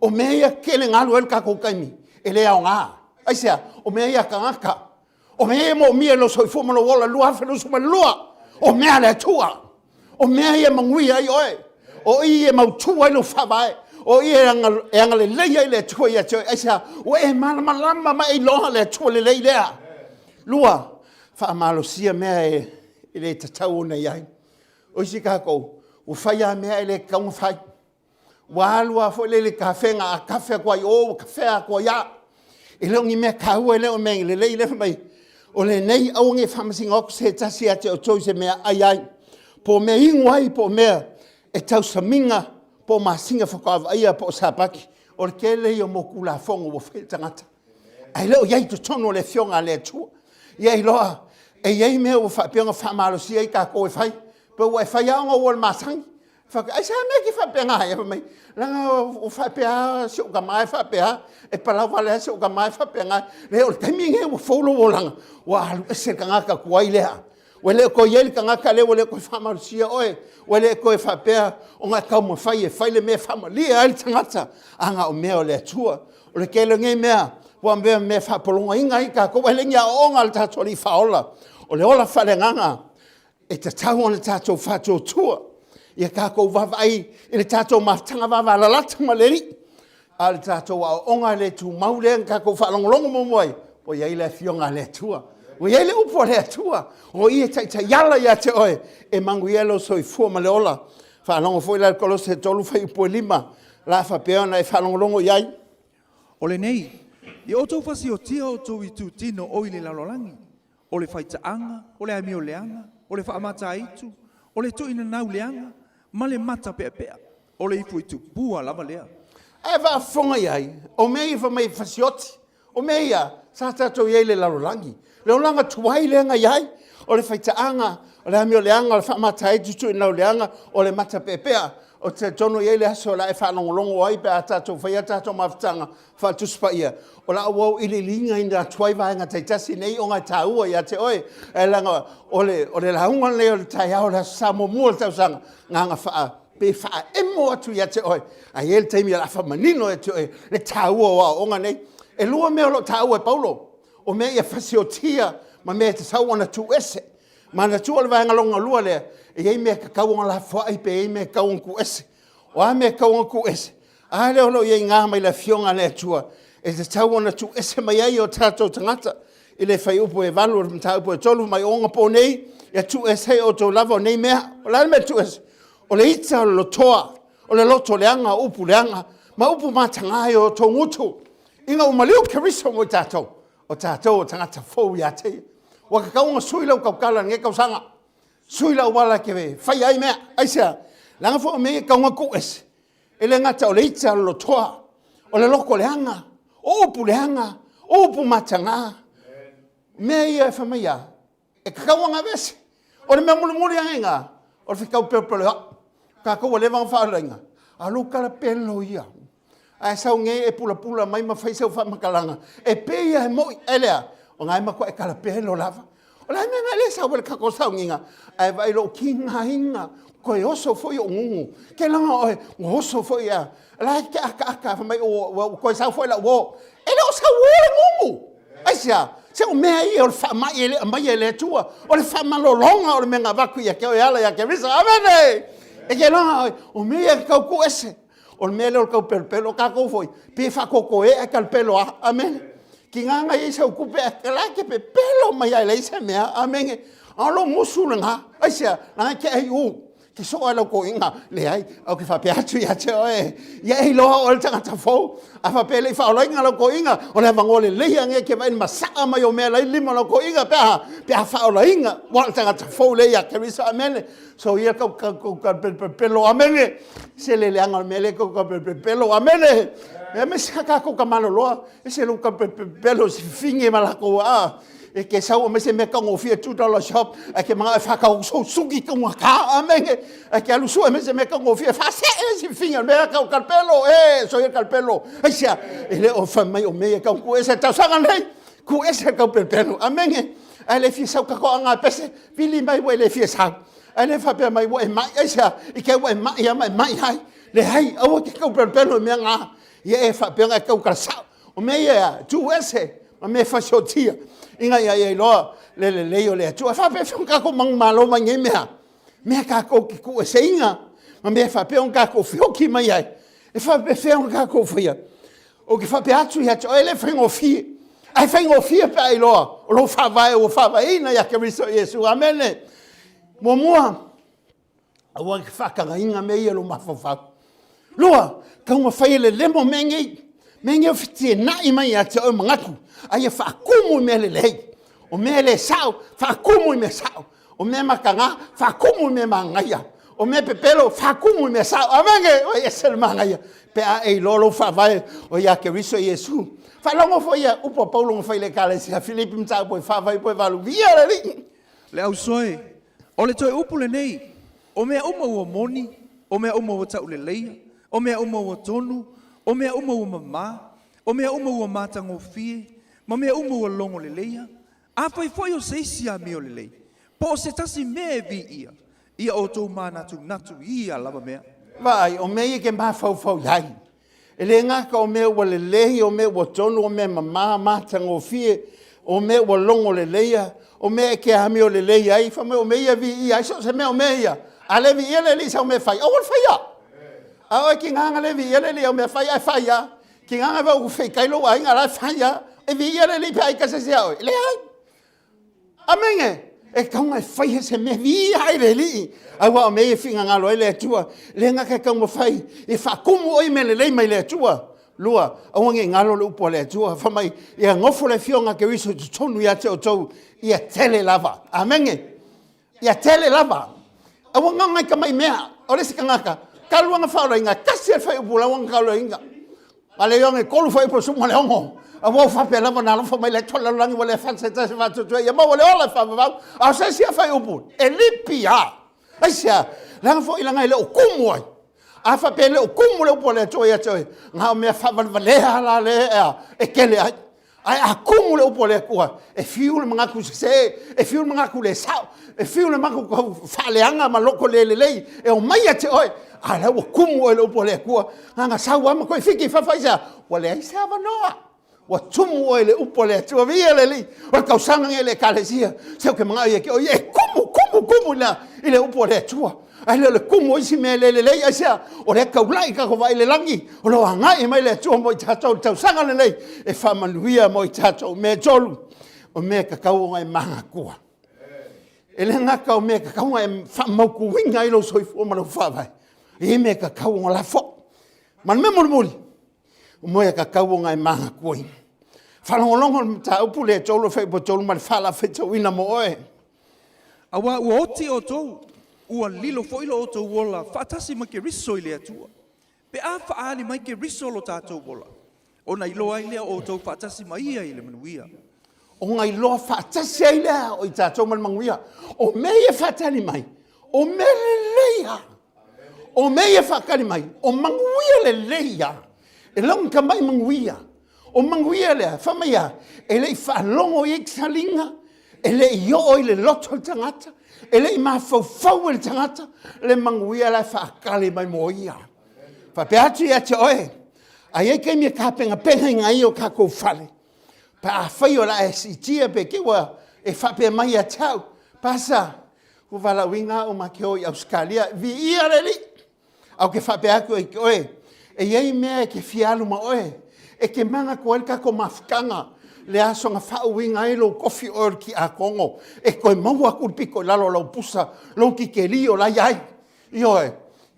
O mea ia tele na alu ai le tatou taimi, e le aoga. Aisea? O mea ia a tagata. O mea ia e moomia i lou soifua ma lou ola 2022, o mea a le Atua. O mea ia e manuia ai oe. O i e mautu ai lou faavae. O i e agalelei ai le Atua ia te oe. Aisea? Ua e malamalama ma e iloa le Atua lelei lea. Lua, faamalosia mea e le tatau ona i ai. O isi tatou, ua fai lava mea e le tatau ona fai. Ua alu lava foi lele i le tafega, a tafe atu lava i o, ua tafea atu ai lava. E le o ni mea taua, e le o ni mea lelei lea fai mai, o lenei, aua ne i faamasino atu se tasi ia te outou i se mea e ai ai, po o mea inu ai, po o mea e tausamiga, po o masina faatoa vaaia, po o Sapati. O le tele ia o mau Tulafono ua fai e le tagata, ae le o i ai i totonu o le Afioga a le Atua. Ia iloa, e i ai mea ua faapea ona faamalosia ai tatou e fai, pe ua e fai lava ona ua masani. Faapea, aisea mea e te faapena ai? Fai mai, leaga ua faapea lava si ou tama e faapea, e palau vale lava si ou tama e faapena. Leai, o le taimi lenei ua fou lou olaga, ua alu ese le tagata tuai lea. Ua le o toe i ai le tagata lea, ua le o toe faamalosia oe, ua le o toe faapea ona e taumafai e fai le mea e faamalie ai le tagata, a na o mea o le Atua. O le tele o nei mea, ua avea ma mea e faapologaina ai tatou, ae le o ni aoaoga a le tatou Alii Faaola. O le ola faaleagaga, E tatau ona tatou faatuatua ia tatou vaavaai i le tatou mafutaga vavalalata ma le Alii, a o le tatou aoaoga e le tumau lea na tatou faalogologo muamua ai, ua i ai le Afioga a le Atua, ua i ai le upu a le Atua, o Ia e taitaiala ia te oe e manuia lou soifua ma le ola. Faalogo foi la i le Kolose 3 fuaiupu e 5, o le a faapea ona e faalogologo i ai. O lenei, ia outou fasiotia outou itutino o i le lalolagi, o le faitaaga, o le amio leaga, o le faamataitu, o le tuuinanau leaga, ma le matapeapea, o le ifo i tupua lava lea. Ae faafofoga i ai, o mea ia fai mai e fasioti, o mea ia sa tatou i ai i le lalolagi, le olaga tuai lea na i ai, o le faitaaga, o le amio leaga, o le faamataitu, tuuinanau leaga, o le matapeapea. Ou te talitonu e i ai le aso o le a e faalogologo ai pe a tatou faia a tatou mafutaga Faatusi Paia, o lau auiliiliina atu ai vaega taitasi nei ona e taua ia te oe, ae leaga o le, o le lauga lenei o le taeao o le Aso Sa muamua o le tausaga, na ona faa, pe faaemo atu ia te oe, ae i ai le taimi o le a faamanino ia te oe le taua o aoaoga nei. E lua mea o lo o taua e Paulo, o mea ia fasiotia ma mea e tatau ona tuuese. Manatua o le vaega lona lua lea, e i ai mea e tatau ona lafoai pe i ai mea e tatau ona tuuese. O a mea e tatau ona tuuese? A lea o lo o i ai i mai le Afioga a le Atua e tatau ona tuuese mai ai o tatou tagata i le fuaiupu e 8 o le mataupu e 3 mai ona po nei, ia tuuese ai outou lava o nei mea. O le a le mea e tuuese? O le ita, o le lotoa, o le loto leaga, o upu leaga, ma upu mataga i o outou gutu, ina ua maliu Keriso mo i tatou, o tatou o tagata fou ia te ia. Ua tatau ona sui lau tautala i lenei tausaga. Sui le auala e te faia ai mea. Aisea? Leaga foi o mea ia e tatau ona tuuese. E le gata o le ita, o le lotoa, o le loto leaga, o upu leaga, o upu mataga. Mea ia e fai mai a, e tatau ona aveese. O le mea mulimuli ane i ina, o le fetau pelopeloai. Tatou ua leva ona faaolaina, a o lou tala pelo ia. Ae sau nei e pulapula mai ma fai sau faamatalaga, e pei lava e moi, ae leai, o na e matuai talapelo lava. O le a le mea na e le sau ai i le tatou sauniga, ae vaai i lou tigaina, toe oso foi ou gugu. Ke laga oe, ua oso foi a, la e te akaaka, fai mai ua toe sau foi lau uo. E le o sau uo le gugu. Aisea? Se o mea ia o le faamai e le aumaia e le Atua. O le faamalologa o le mea na avatu ia te oe e ala ia Keriso. Amene! E ke laga oe, o mea ia e tau tuuese. O le mea lea o le tau pelopelo, o tatou foi, pe faatotoe ae talapelo lava. Amene. Tiga na i ai sau tupe ae la e te pepelo mai lava e leai se mea. Amene. A o lou musu lena, aisea, leaga e te ai u, ke soa e lau toeaina, leai, ae ou te faapea atu ia te oe, ia e iloa oe le tagata fou, a faapea e le i faaolaina lau toeaina, o le avanoa lelei lea e te vaai i le masaa mai o mea la i lima o lau toeaina pe a, pe a faaolaina, ua o le tagata fou lea ia Keriso, amene. So ia kau kau kau kau pelo, amene. Se le leaga o le mea lea kau kau pelo, amene. E me se ka ka maloloa, e se lu kau pelo si finge ma lakou a. E ke sau me se mea taugofie $2 shop, ae ke manao e whakau sou suki taunga ka, amene. Ae ke alu sue me se mea taugofie whasee si finge, mea kau kalpelo, e, so ia kalpelo. Ai sea, e le o whai mai o mea kau ku ese tausaga nei, ku ese kau pelpelo, amene. Ae le fia sau kako anga pese, vili mai ua e le fia sau. Ae le whapea mai ua e mai, ai sea, i ke ua e mai ama e mai hai. Le hai, aua ke kau pelpelo mea ngā. Ia e whapea ngai kau kalasau. O mea ia, tu ese, ma mea fasiotia. Inga ia ia iloa le lelei o le Atua. E faapefea ona kākou manumalo mai nei mea. Mea kākou ke kuʻeseina, ma mea faapea ona kākou feoki mai ai. E faapefea ona kākou faia. Ou te faapea atu ia te oe, e le faigofie. Ae faigofie pe a iloa o lou faavae ua faavaeina ia Keriso Iesu. Amene. Muamua, Aua ke whaakagainga me ia lo mafaufau. Lua, taunga whai e le lemo me ngei. Me ngei o whiti e nai mai a te o mangaku. A ia whaakumu i mea le lei. O mea le sao, whaakumu i mea sao. O mea makanga, whaakumu i mea mangaia. O mea pepelo, whaakumu i mea sao. Amenge, o ese le mangaia. Pe a e iloa lou faavae o ia Keriso Iesu. Faalogo foi ia upu a Paulo na fai i le Ekalesia Filipi mataupu e faavae po e valu viia le Alii. Le ausoe, O le toe upu lenei, o mea uma ua moni, o mea uma ua tauleleia, o mea uma ua tonu, o mea uma ua mamā, o mea uma ua matagofie, ma mea uma ua logo leleia, afai foi o se isi amio lelei, po o se tasi mea e viia, ia outou manatunatu i ia lava mea. Vaai, o mea ia ke mafaufau i ai. E le gata o mea ua lelei, o mea ua tonu, o mea mamā, matagofie, o mea ua logo leleia, o mea e ke amio lelei ai, fai mai o mea ia viia ai, so o se mea o mea ia. A le viia le Alii i sau mea e fai, aua le faia. A oe kinaga le viia le Alii au mea fai, ae fai lava. Kinaga e ua feikai lou aiga, la e fai lava. E viia le Alii pe a ika se isi ia oe? Leai. Amene! E taunga e fai se mea viia ai le Alii. Aua o mea ia e finagalo ai le Atua. Le gata e taumafai e faakumu oe i mea lelei mai le Atua. Lua, aua ne i galo le upu a le Atua. Fai mai, ia nofo le Afioga a Keriso i totonu ia te outou, ia tele lava. Amene! Ia tele lava. Aua gaga i tamai mea. O le isi tagata, talu ana faaolaina, tasi le fuaiupu lau ana taulaina. A le ioga e tolu fuaiupu o le 16. Aua ua faapea lava na alofa mai le Atua lalolagi ua le fana se tasi faatuatua ia maua le ola e faavavau. A o se isi a fuaiupu, e lipi a. Aisea? Leaga foi leaga e le o kumu ai. A faapea e le o kumu le upu a le Atua ia te oe, na o mea faavalevalea la lea e tele ai. Ae a kumu le upu a le Atua, e fiu le manatu sese, e fiu le manatu le sao, e fiu le manatu tau faaleaga ma loko le lelei, e omai ia te oe, a la ua kumu oe le upu a le Atua, na sau lava ma toe fiki i fafo aisea? Ua leai se avanoa. Ua tumu oe i le upu a le Atua, viia le Alii, o le tausaga lenei a le Ekalesia, se ou te manao ia te oe, e kumu, kumu, kumu i le upu a le Atua. Ae le o le kumu o isi mea le lelei, aisea? O lea e taulai tatou vaai i le lagi, o lo o agai mai le Atua mo i tatou i le tausaga lenei, e faamanuia mo i tatou. Mea e tolu, o mea e tatau ona e manatua. E le gata o mea e tatau ona e faamautuina ai lou soifua ma lou faavae, e i ai mea e tatau ona lafo. Ma le mea mulimuli, o mea e tatau ona e manatuaina. Faalogologo le mataupu lea e tolu e fuaiupu e tolu ma le fa o le a faitauina mo oe. Auā ua oti outou, ua lilo foi lo outou ola faatasi ma Keriso i le Atua. Pe a faaali mai Keriso lo tatou ola, ona iloa ai lea o outou faatasi ma ia i le manuia. Ona iloa faatasi ai lea o i tatou ma le manuia. O mea ia e faatali mai, o mea lelei lava. O mea ia e faatali mai, o manuia lelei lava. E le o ni tamai manuia. O manuia lea, fai mai a, e le i faalogo i ai taliga, e le i oo i le loto o le tagata, e le i mafaufau e le tagata le manuia la e faatali mai mo ia. Faapea atu ia te oe, a i ai taimi e tapenapenaina ai o tatou fale, pe afai o le a e siitia pe te i ua e faapea mai ia te au, Pasa, ua valaauina au ma te o i Ausetalia, viia le Alii. A ou te faapea atu ai oe, e i ai mea e te fia alu ma oe, e te manatua ai le tatou mafutaga. Le aso na faauiga ai lou tofi oe o le tiakono, e toe maua atu le pito i lalo o lau pusa, lou titeli o la e i ai. Ioe,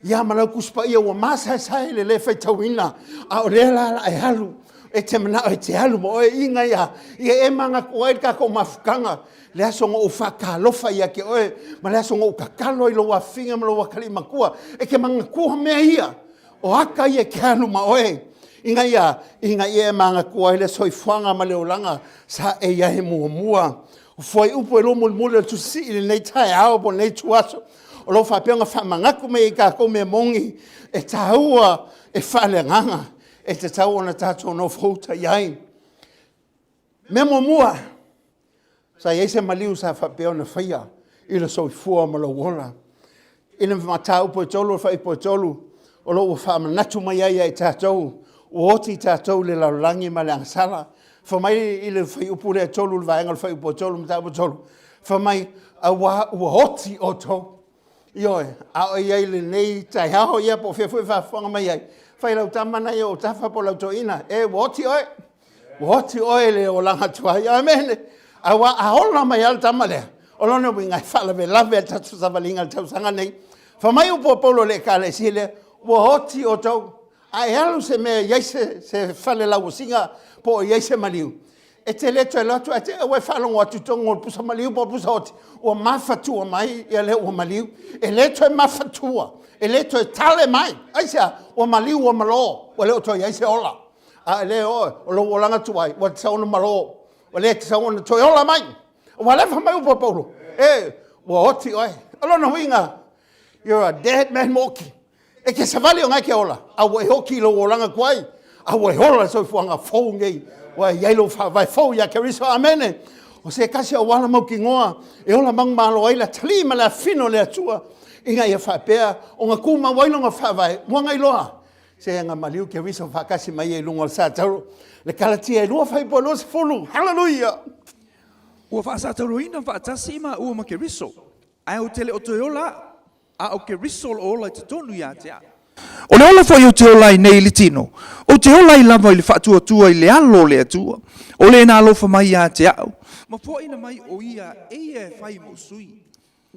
ia ma lau Tusi Paia ua masaesae i le le faitauina, a o lea la o le a e alu, e te manao e te alu ma oe ina ia, ia e manatu ai le tatou mafutaga, le aso na ou faatalofa ia te oe, ma le aso na ou tatalo ai i lou afafine ma lou atalii matua, e te manatua mea ia, o ata ia e te alu ma oe, ina ia, ina ia e manatua ai le soifuaga ma le olaga sa e i ai muamua. O fuaiupu e lua mulimuli o le Tusi i lenei taeao po o lenei ituaso, o lo o faapea ona faamanatu mai e tatou mea moni e taua e faaleagaga e tatau ona tatou nofouta i ai. Mea muamua, sa i ai se maliu sa faapea ona faia i le soifua ma lou ola. I le mataupu e 3, le fuaiupu e 3, o lo o ua faamanatu mai ai ia i tatou, ua oti tatou i le lalolagi ma le agasala. Fai mai i le fuaiupu lea e 3, le vaega o le fuaiupu e 3, mataupu e 3, fai mai, aua ua oti outou. Ioe, a o i ai i lenei taeao, ia po o fea foi e faafofoga mai ai, fai i lau tama lena e i ou autafa po o lau toeaina, e ua oti oe. Ua oti oe i le olaga tuai. Amene. Aua a ola mai lava le tama lea, o lona uiga e faalavelave le tatou savaliga i le tausaga lenei. Fai mai upu a Paulo i le ekalesia lea, ua oti outou. A e alu i se mea e i ai se fale lauosina po o i ai se maliu, e te le toe alu atu ae te i ua e faalogo atu i totonu o le pusa maliu po o le pusa oti, ua mafatua mai ia le ua maliu. E le toe mafatua, e le toe tale mai. Aisea? Ua maliu ua malo, ua le o toe i ai se ola. A o lea o lou olaga tuai, ua tatau ona malo, ua le tatau ona toe ola mai. Ua alefa mai upu a Paulo, e, ua oti oe. O lona uiga, you're a dead man walking. E te savali o na e te ola, a ua e oti i lou olaga tuai, a ua e ola i le soifuaga fou nei, ua i ai lou faavae fou ia Keriso. Amene. O se tasi o auala mautinoa e ola manumalo ai le atalii ma le afafine o le Atua, ina ia faapea ona tumau ai lona faavae, ua na iloa Se na maliu Keriso faatasi mai ia i luga o le satauro. Le Kalatia e 2 fuaiupu e 20. Haleluia! Ua faasatauroina faatasi maua ma Keriso, ae ou te le o toe ola au, a o Keriso o lo o ola i totonu ia te au. O le ola foi ou te ola ai nei i le tino, ou te ola ai lava i le faatuatua i le Alo o le Atua, o le na alofa mai ia te au, ma foaina mai o ia e ia e fai mou sui.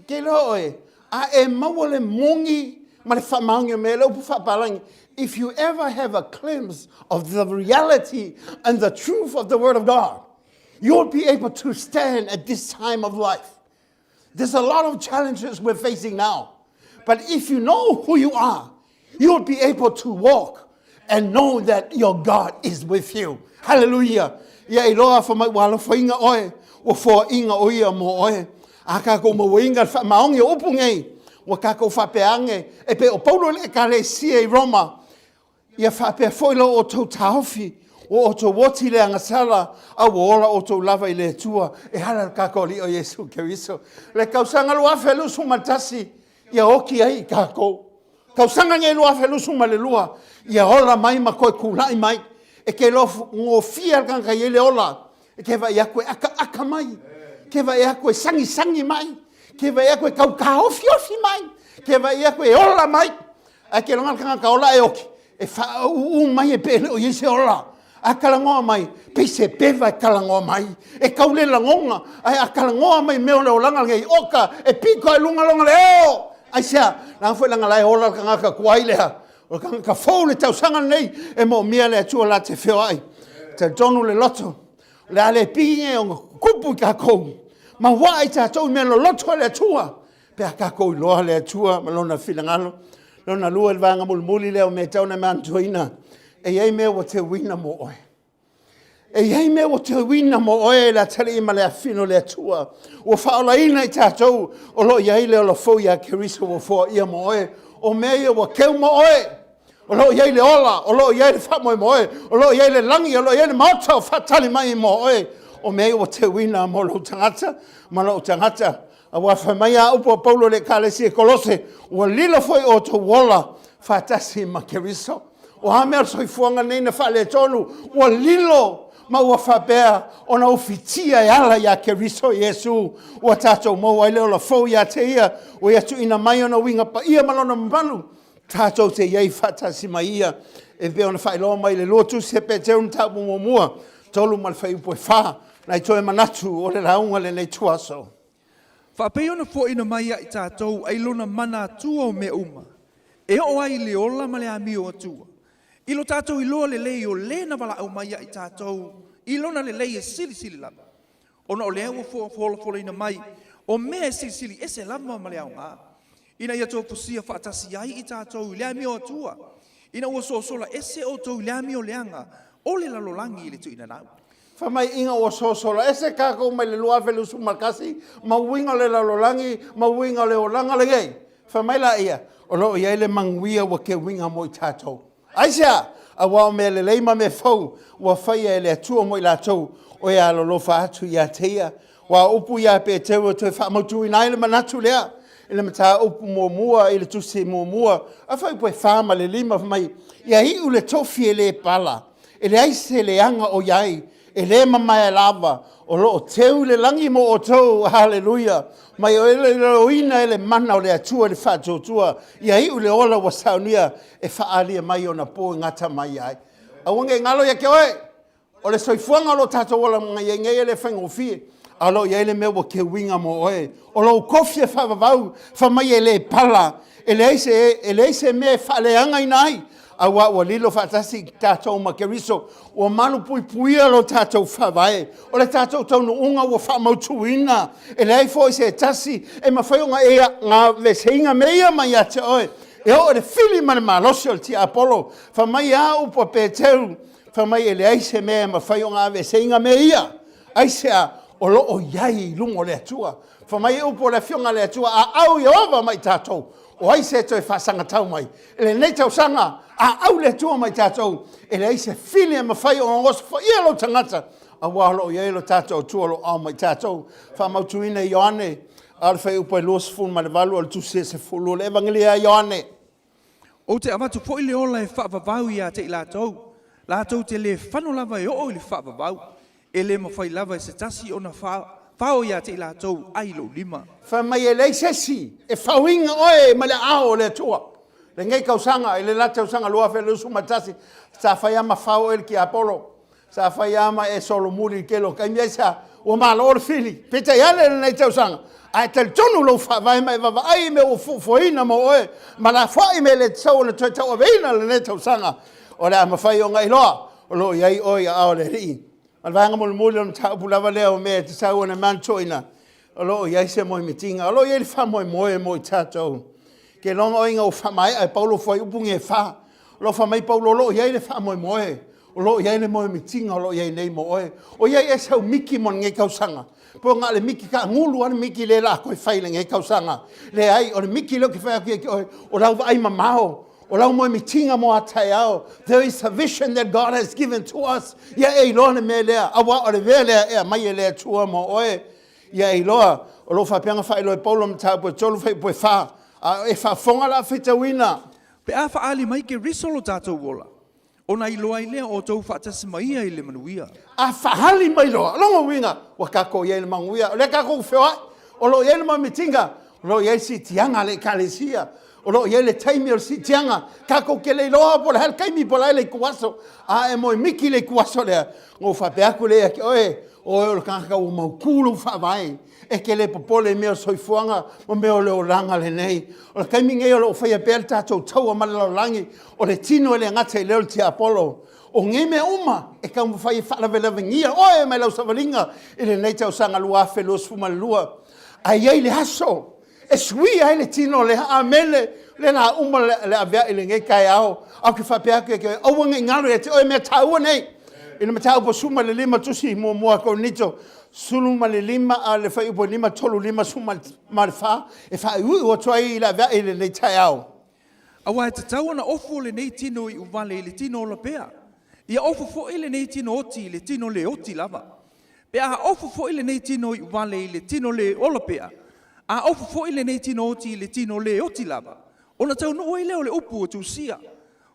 Ke iloa oe, a e maua le moni ma le faamaoni o mea, le upu faapalagi, if you ever have a glimpse of the reality and the truth of the word of God, you'll be able to stand at this time of life. There's a lot of challenges we're facing now. But if you know who you are, you'll be able to walk and know that your God is with you. Hallelujah. Ia iloa fa mai ua alofaina oe, ua foaina o ia mo oe. A kākou mauaina le faamaoni o upu nei, ua kākou faapea ane, e pei o Paulo le ekalesia i Roma, ia faapea foi lo outou taofi, ua outou oti le agasala, a ua ola outou lava i le Atua, e ala i le kākou Alii o Iesu Keriso. Le tausaga 2021, ia oti ai i kākou. Tausaga nei 2022, ia ola mai ma toe tulai mai. E te iloa gofie le tagata e i ai le ola. E te vaai atu e akaaka mai. E te vaai atu e sagisagi mai. E te vaai atu e tau taofiofi mai. E te vaai atu e ola mai. Ae te iloa le tagata ola e oki, e faauu mai e pe le o i ai se ola. A talanoa mai, pei se peva e talanoa mai. E tau le lagona, ae a talanoa mai mea o le olaga lenei, oka, e piko i luga lona leo. Aisea? Leaga foi leaga la e ola le tagata tuai lea. O le tagata fou le tausaga lenei, e moomia le Atua la te feoai. Talitonu le loto, o le a le pigi ona kupu i tatou, ma waa i tatou i mea loloto e le Atua. Pe a tatou iloa le Atua ma Lona finagalo. Lona lua, i le vaega mulimuli lea o mea e tatau ona manatua, e i ai mea ua teuina mo oe. E i ai mea ua teuina mo oe le atalii ma le afino o le Atua. Ua faaolaina i tatou o lo o i ai le ola fou ia Keriso ua foaia mo oe. O mea ia ua teu mo oe. O lo o i ai le ola, o lo o i ai le faamoemoe, o lo o i ai le lagi, o lo o i ai le maota o faatali mai mo oe. O mea ia ua teuina mo lou tagata ma lou tagata. Aua fai mai a upu a Paulo i le ekalesia i Kolose, ua lilo foi outou ola faatasi ma Keriso. O a mea o le soifuaga nei na faaletonu, ua lilo ma ua faapea ona ufitia e ala iā Keriso Iesu, ua tatou maua ai le ola fou ia te ia, ua ia tuuina mai ona uiga paia ma lona mamalu, tatou te i ai faatasi ma ia. E pei ona faailoa mai i le lua tusi a Peteru mataupu muamua, 3 ma le fuaiupu e 4, nai toe manatu o le lauga lenei ituaso. Faapei ona foaina mai ia i tatou ai lona mana Atua o mea uma, e oo ai i le ola ma le amio Atua, i lo tatou iloa lelei o le na valaau mai ia i tatou i lona lelei e silisili lava, ona o lea ua folafolaina mai o mea e silisili ese lava ma le aoga, ina ia tofusia faatasi ai i tatou i le amio Atua, ina ua sosola ese outou i le amio leaga o le lalolagi i le tuuina nau. Fai mai ina ua sosola ese kākou mai le 2021 ma uiga o le lalolagi ma uiga o le olaga lenei. Fai mai laia, o lo o i ai le manuia ua teuina mo i tatou. Aisea? Aua o mea lelei ma mea fou ua faia e le Atua mo i latou o e alolofa atu ia te Ia. Aua o upu ia a Peteru e toe faamautuina ai le manatu lea i le mataupu muamua i le tusi muamua a fuaiupu e 4 ma le 5, fai mai, Ia iu le tofi e le pala, e leai se leaga o i ai, e le mamae lava, o lo o teu i le lagi mo outou, haleluia, mai o le iloiloina e le mana o le Atua i le faatuatua, ia iu le ola ua saunia e faaalia mai ona po e gata mai ai. Aua ne i galo ia te oe, o le soifuaga o lo o tatou ola mai ai nei e le faigofie, a o lo o i ai le mea ua teuina mo oe. O lou kofi e faavavau, fai mai e le pala, e leai se, e leai se mea e faaleagaina ai, aua ua lilo faatasi tatou ma Keriso, ua malupuipuia lo tatou faavae, o le tatou taunuuga ua faamautuina, e leai foi se tasi e mafai ona e gaveseina mea ia mai ia te oe, e oo i le fili ma le malosi o le tiapolo. Fai mai a upu a Peteru, fai mai e leai se mea e mafai ona aveeseina mea ia. Aisea? O lo o i ai i luga o le Atua. Fai mai upu o le Afioga a le Atua, a au Ieova ma i tatou, o ai se toe faasagatau mai? I lenei tausaga, a au le Atua ma i tatou, e leai se fili e mafai ona osofaia lou tagata, aua o lo o i ai lo tatou Atua o lo o ao ma i tatou. Faamautuina e Ioane, a o le fuaiupu e 28 o le tusi e 10 o le Evagelia a Ioane. Ou te avatu foi le ola e faavavau ia te i latou, latou te le fano lava e oo i le faavavau, e le mafai lava e se tasi ona fao ia te i latou ai lou lima. Fai mai e leai se isi e faoina oe mai le aao o le Atua. Lenei tausaga, i le la tausaga 2021, sa fai lava ma fao oe e le tiapolo. Sa fai lava ma e solomuli i le tele o taimi, aisea? Ua malo le fili. Peitai ane i lenei tausaga, ae talitonu lou faavae ma e vaavaai i mea ua fuafuaina mo oe, ma lafoai mea e le tatau ona toe tauaveina i lenei tausaga, o le a mafai ona iloa o lo o i ai oe i aao o le Alii. Ma le vaega mulimuli o le mataupu lava lea o mea e tatau ona mantuaina, o lo o i ai se moemitiga, o lo o i ai le faamoemoe mo i tatou. Ke iloa oe ina ua faamaea e Paulo fuaiupu nei e fa, o lo o fai mai Paulo o lo o i ai le faamoemoe, o lo o i ai le moemitiga o lo o i ai nei mo oe. O i ai ea sau miki mo lenei tausaga? Po o na o le miki taagulu lava le miki lea o le a toe fai i lenei tausaga? Leai, o le miki lea ou te fai atu ia te oe, o lau vaai mamao, o lau moemitiga mo a taeao. There is a vision that God has given to us. Ia e iloa le mea lea, aua o le mea lea e aumai e le Atua mo oe. Ia e iloa, o lo o faapea ona faailoa e Paulo mataupu e 3 fuaiupu e 4, a e faafofoga la faitauina. Pe a faaali mai Keriso lo tatou ola, ona iloa ai lea o outou faatasi ma ia i le manuia. A faaali mai loa, o lona uiga, ua tatou i ai i le manuia. O lea tatou feoai, o lo o i ai le moemitiga, o lo o i ai le siitiaga a le Ekalesia, o lo o i ai le taimi o le siitiaga. Tatou te le iloa po o le a le taimi po o le a le ituaso, a e moemiti i le ituaso lea, ona ou faapea atu lea ia te oe, o oe o le tagata ua mautu lou faavae, e te le popole i mea o le soifuaga ma mea o le olaga lenei. O le taimi lenei o lo o faia pea le tatou taua ma le lalolagi, o le tino e le gata i lea o le tiapolo. O nei mea uma e taumafai e faalavelavegia oe mai lau savaliga i lenei tausaga 2022. Ae i ai le aso e suia ai le tino lea. Amene. O lea o le a uma le aveai i lenei taeao. Ae ou te faapea atu ia te oe, aua ne i galo ia te oe mea taua nei. I le mataupu 15 tusi muamua a Korinito, 15 a le fuaiupu e 5, 3, 5, 14, e faaiuiu atu ai le aveai i lenei taeao. Aua e tatau ona ofu lenei tino iuvale i le tino ola pea, ia ofu foi lenei tino oti i le tino le oti lava. Pe a ofu foi lenei tino iuvale i le tino le ola pea, a ofu foi lenei tino oti i le tino le oti lava, ona taunuu ai lea o le upu ua tusia,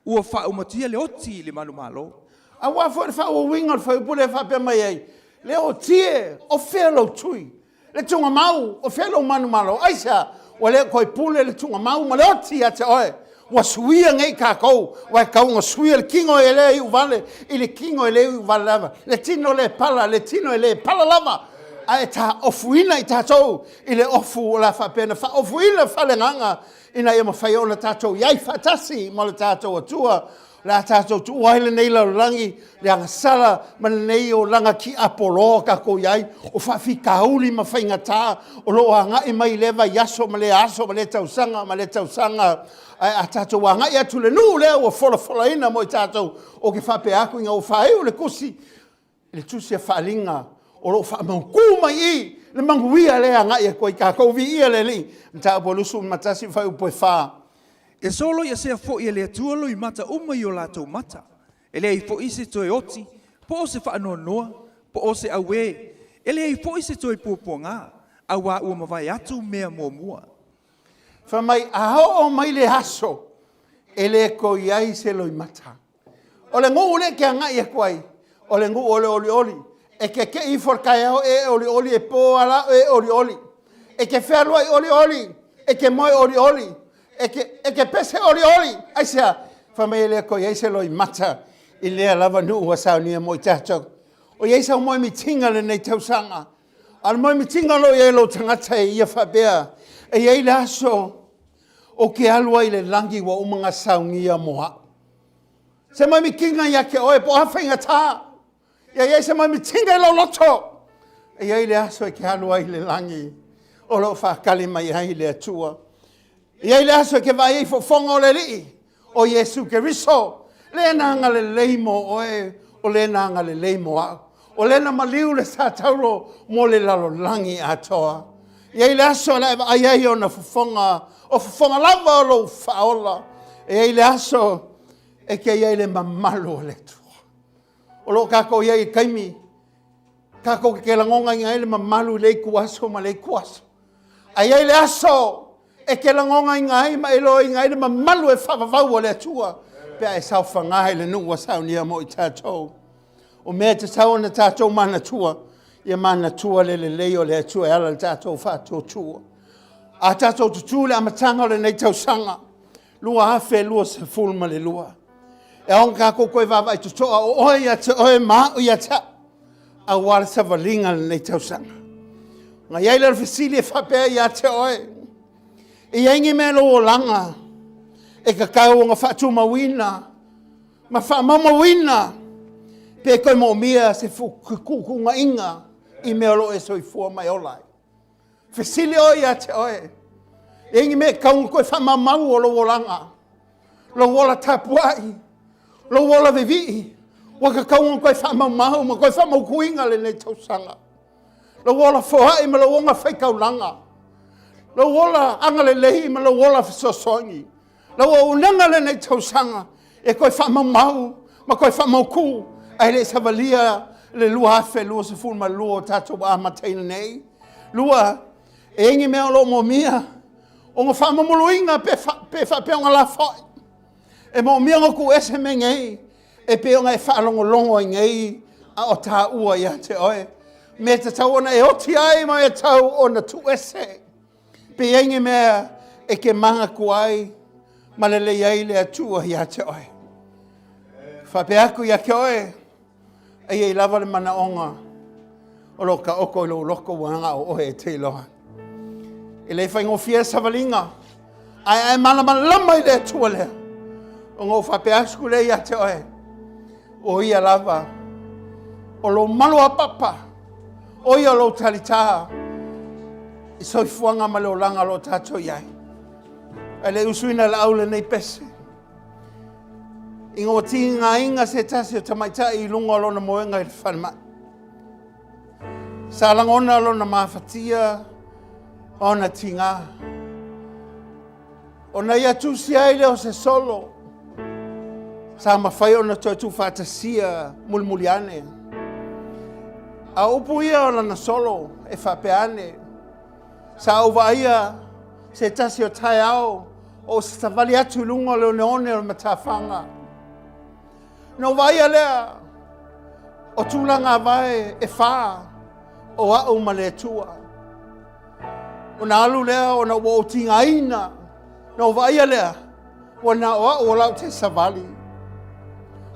ua faaumatia le oti i le manumalo. Aua foi le faaauauina o le fuaiupu lea e faapea mai ai, Le oti e, o fea lou tui? Le tugamau, o fea lou manumalo? Aisea? Ua le toe pule le tugamau ma le oti ia te oe. Ua suia nei kākou, ua e tau ona suia le tino e le iu vale i le tino e le iu vale lava, le tino le pala, le tino e le pala lava, a e taofuina i tātou i le ofu o le a faapea ona faaofuina faaleagaga ina ia mafai ona tātou i ai faatasi ma le tātou Atua. O le a tātou tuua ai lenei lalolagi, le agasala ma lenei olaga tiapoloa o tātou i ai, o faafitauli ma faigata o lo o agai mai i lea vaiaso ma lea aso ma lea tausaga ma lea tausaga. Ae a tātou agai atu i le nuu lea ua folafolaina mo i tātou, ou te faapea atu ina ua faaiu le tusi, le tusi a faaaliga o lo o faamautu mai i i le manuia lea e agai atu ai tatou. Viia le Alii. Mataupu 21 fuaiupu e 4. E soloiasea foi e le Atua loimata uma i o latou mata, e leai foi se toe oti, po o se faanoanoa, po o se auē, e leai foi se toe puapuagā, auā ua mavae atu mea muamua. Fai mai, a oo mai le aso e le toe i ai se loimata. O le nuu lea e te agai atu ai, o le nuu o le olioli. E te tei ifo i le taeao e olioli, e po lava la e olioli. E te fealuai olioli, e te moe olioli, e te, e te pese olioli. Aisea? Fai mai e le toe i ai se loimata i lea lava nuu ua saunia mo i tatou. O i ai sau moemitiga lenei tausaga. A o le moemitiga o lo o i ai lou tagata e ia faapea, e i ai le aso ou te alu ai i le lagi ua uma ona saunia mo au. Se moemitiga ia te oe, po o a faigata, ia i ai se moemitiga i lou loto, e i ai le aso e te alu ai i le lagi o lo o faatali mai ai le Atua. E i ai le aso e te vaai ai i fofoga o le Alii, o Iesu Keriso, lea na agalelei mo oe, o lea na agalelei mo au. O lea na maliu le sa tauro mo le lalolagi atoa. E i ai le aso o le a e vaai ai ona fofoga, o fofoga lava o lou faaola. E i ai le aso e te i ai le mamalu o le Atua. O lo o tatou i ai i taimi tatou te lagonaina ai le mamalu i le itu aso ma le itu aso. Ae i ai le aso e te lagonaina ai ma e iloaina ai le mamalu e faavavau o le Atua pe a e saofaga i le nuu ua saunia mo i tatou. O mea e tatau ona tatou manatua, ia manatua le lelei o le Atua e ala i le tatou faatuatua. A tatou tutū i le amataga o lenei tausaga 2022, e ao ona tatou toe vaavaai totoa o oe ia te oe ma au ia te au, aua le savaliga o lenei tausaga. Ona i ai lea o le fesili e faapea ia te oe, e i ai ni mea i lou olaga e tatau ona faatumauina ma faamaumauina pe toe moomia se fetuunaiga i mea o lo o e soifua ma e ola ai. Fesili oe ia te oe, e i ai ni mea e tatau ona toe faamaumau o lou olaga, lou ola tapuai, lou ola vivii, ua tatau ona toe faamaumau ma toe faamautuina lenei tausaga. Lou ola foai ma lou ola faitaulaga, lou ola agalelei ma lou ola fesoasoani. Lau auaunaga lenei tausaga e toe faamaumau ma toe faamautu ae le i savalia le 2022 o tatou amataina nei. Lua, e i ai ni mea o lo o moomia ona faamomoluina pe, fa, pe faapea ona lafoai. E moomia ona tuuese mea nei e pei ona e faalogologo ai nei a o taua ia te oe. Mea tatau ona e oti ai ma e tau ona tuuese. Pe i ai ni mea e te manatua ai ma lelei ai le Atua ia te oe. Faapea atu ia te oe, e i ai lava le manaoga o lo taoto i lou loto ua na o oe e te iloa. E le faigofie le savaliga, ae a e malamalama i le Atua lea, ona ou faapea atu lea ia te oe, o ia lava o lou malu apapa, o ia lou talitā i soifuaga ma le olaga o lo o tatou i ai. Ae le i usuina le au lenei pese, ina ua tigaina se tasi o tamaitai i luga o lona moega i le falemai. Sa lagona lona mafatia ma ona tigā. Ona ia tusi ai lea o se solo, sa mafai ona toe tuufaatasia mulimuli ane. A o upu ia o lana solo e faapea ane, sa ou vaaia se tasi o taeao o ou savali atu i luga o le oneone o le matafaga. Na ou vaaia lea o tulaga vae e fā o au ma le Atua. Ona alu lea ona ua ou tigaina, na ou vaaia lea, Ua na o au o la ou te savali.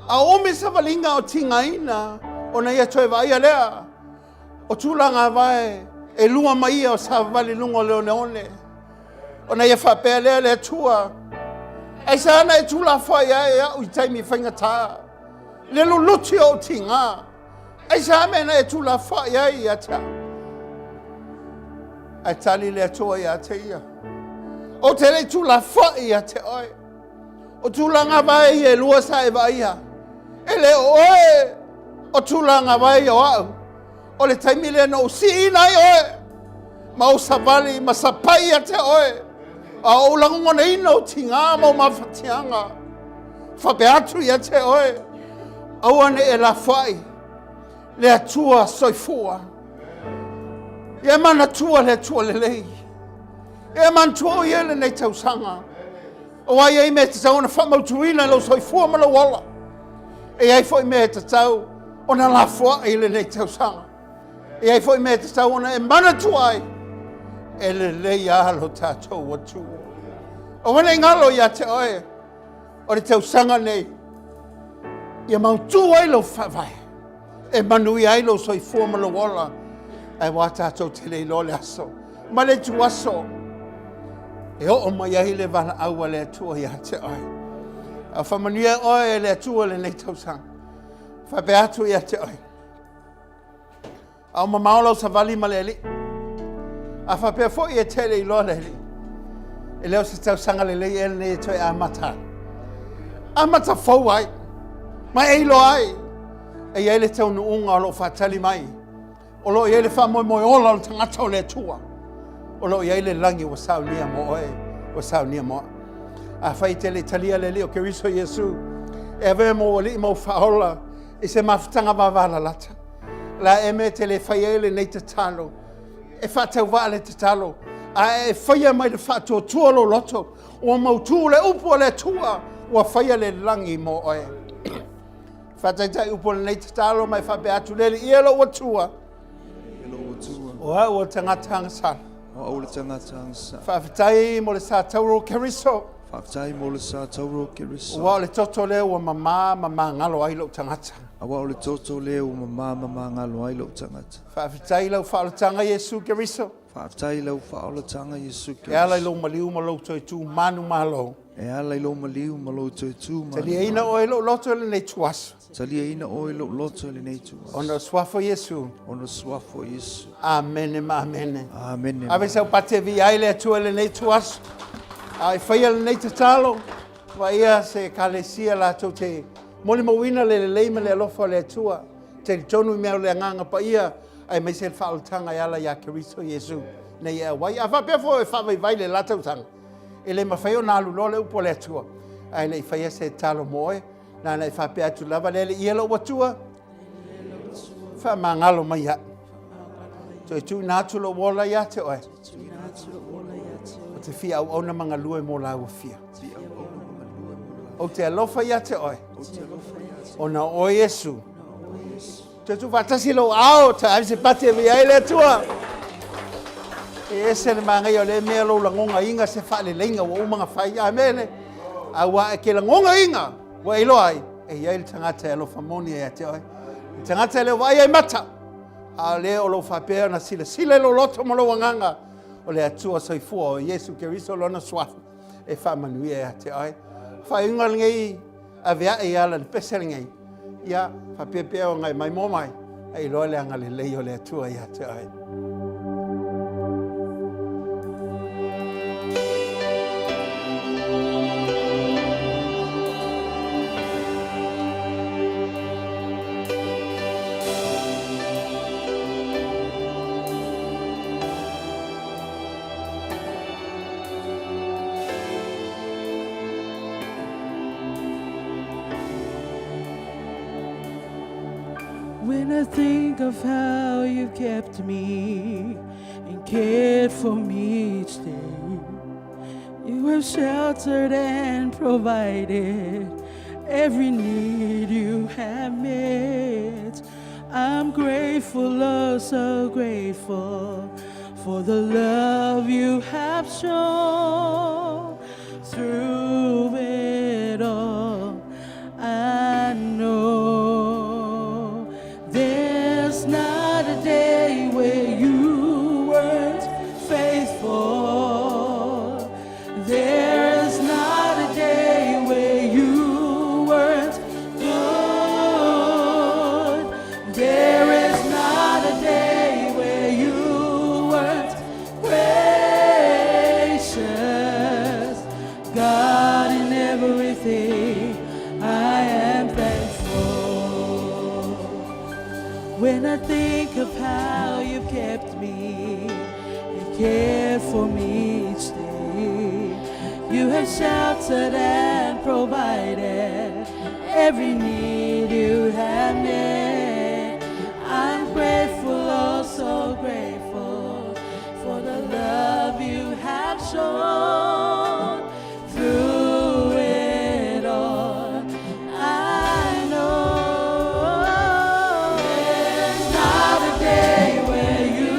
A o umi savaliga o tigaina ona ia toe vaaia lea o tulaga vae e lua ma ia o savavali i luga o le oneone. Ona ia faapea lea le Atua, Aisea na e tuulafoai ai e au i taimi faigata, le luluti o ou tiga? Aisea mea na e tuulafoai ai ia te au? Ae tali le Atua ia te ia, Ou te le i tuulafoai ia te oe. O tulaga vae ia e lua sa e vaaia, e le o oe o tulaga vae ia o au. O le taimi lea na ou siina ai oe, ma ou savali ma sapai ia te oe, a ou lagogonaina ou tiga ma ou mafatiaga. Faapea atu ia te oe, aua ne i e lafoai le Atua soifua. Ia e manatua le Atua lelei. Ia e manatua o ia lenei tausaga. Aua e i ai mea e tatau ona faamautuina i lou soifua ma lou ola. E i ai foi mea e tatau ona lafoai i lenei tausaga. E i ai foi mea e tatau ona e manatua ai, e lelei lava lo tatou Atua. Aua ne i galo ia te oe o le tausaga nei, ia mautu ai lou faavae, e manuia ai lou soifua ma lou ola, ae ua tatou te le iloa le aso ma le ituaso e oo mai ai le valaau a le Atua ia te oe. A faamanuia oe e le Atua lenei tausaga, faapea atu ia te oe, A o mamao lau savali ma le Alii. A faapea foi e te le iloa le Alii, e le o se tausaga lelei ea lenei e toe amata ai. Amata fou ai, ma e iloa ai, e i ai le taunuuga o lo o faatali mai, o lo o i ai le faamoemoe ola o le tagata o le Atua, o lo o i ai le lagi ua saunia mo oe, ua saunia mo au. Afai e te le i talia le Alii o Keriso Iesu, e avea ma ou Alii ma ou Faaola i se mafutaga vavalalata, La e mea te le fai ai lenei tatalo, e faatauvaa le tatalo, a e faia mai le faatuatua lou loto, ua mautu le upu a le Atua, ua faia le lagi mo oe. Faataitai upu o lenei tatalo ma e faapea atu, Le Alii e lou Atua, o au o le tagata agasala. O au le tagata agasala. Faafetai mo le sa tauro o Keriso. Faafetai mo le sa tauro o Keriso. Aua o le toto lea ua mamā ma magalo ai lou tagata. Aua o le toto lea ua mamā ma magalo ai lou tagata. Faafetai i lau faaolataga Iesu Keriso. Faafetai i lau faaolataga Iesu Keriso. E ala i lou maliu ma lou toe tu manumalo. E ala i lou maliu ma lou toe tu manumalo. Taliaina oe i lou loto i lenei ituaso. Taliaina oe i lou loto i lenei ituaso. Ona o suafa o Iesu. Ona o suafa o Iesu. Amene ma amene. Amene ma Ave sau pate e viia ai le Atua i lenei ituaso. A e faia lenei tatalo, vaaia se Ekalesia latou te molimauina le lelei ma le alofa o le Atua, talitonu i mea o le Agaga Paia, aemaise le faaolataga e ala iā Keriso Iesu nei e auai. A faapea foi e faavaivai le la tausaga, e le mafai ona alu loa le upu a le Atua, ae le i faia se tatalo mo oe, na ona e faapea atu lava, Le Alii e lou Atua, faamagalo mai au. Toe tuuina atu lou ola ia te oe. Ou te fia auauna ma galue mo lau afio. Ou te alofa ia te oe. Ona o oe Iesu. Toe tuufaatasi lou ao, ta ave se pate e viia ai le Atua. E ese le manaia o lea mea lou lagogaiga se faaleleiga ua uma ona fai. Amene. Aua e ke lagogaiga ua e iloa ai, e i ai le tagata e alofa moni ia te oe. Le tagata e le o vaai ai mata, a o lea o lo o faapea ona silasila i lou loto ma lou agaga, o le Atua soifua o Iesu Keriso lona suafa e faamanuia ia te oe. Faaiuga lenei aveae i ala le pese lenei, ia faapea pea ona e maimoa mai, a iloa le agalelei o le Atua ia te oe. When I think of how you've kept me and cared for me each day, you have sheltered and provided every need you have met. I'm grateful, oh so grateful for the love you have shown through it. everything, I am thankful. When I think of how you've kept me and cared for me each day, you have sheltered and provided every need you have met. I'm grateful, oh so grateful, for the love you have shown through it all. I know there's not a day where you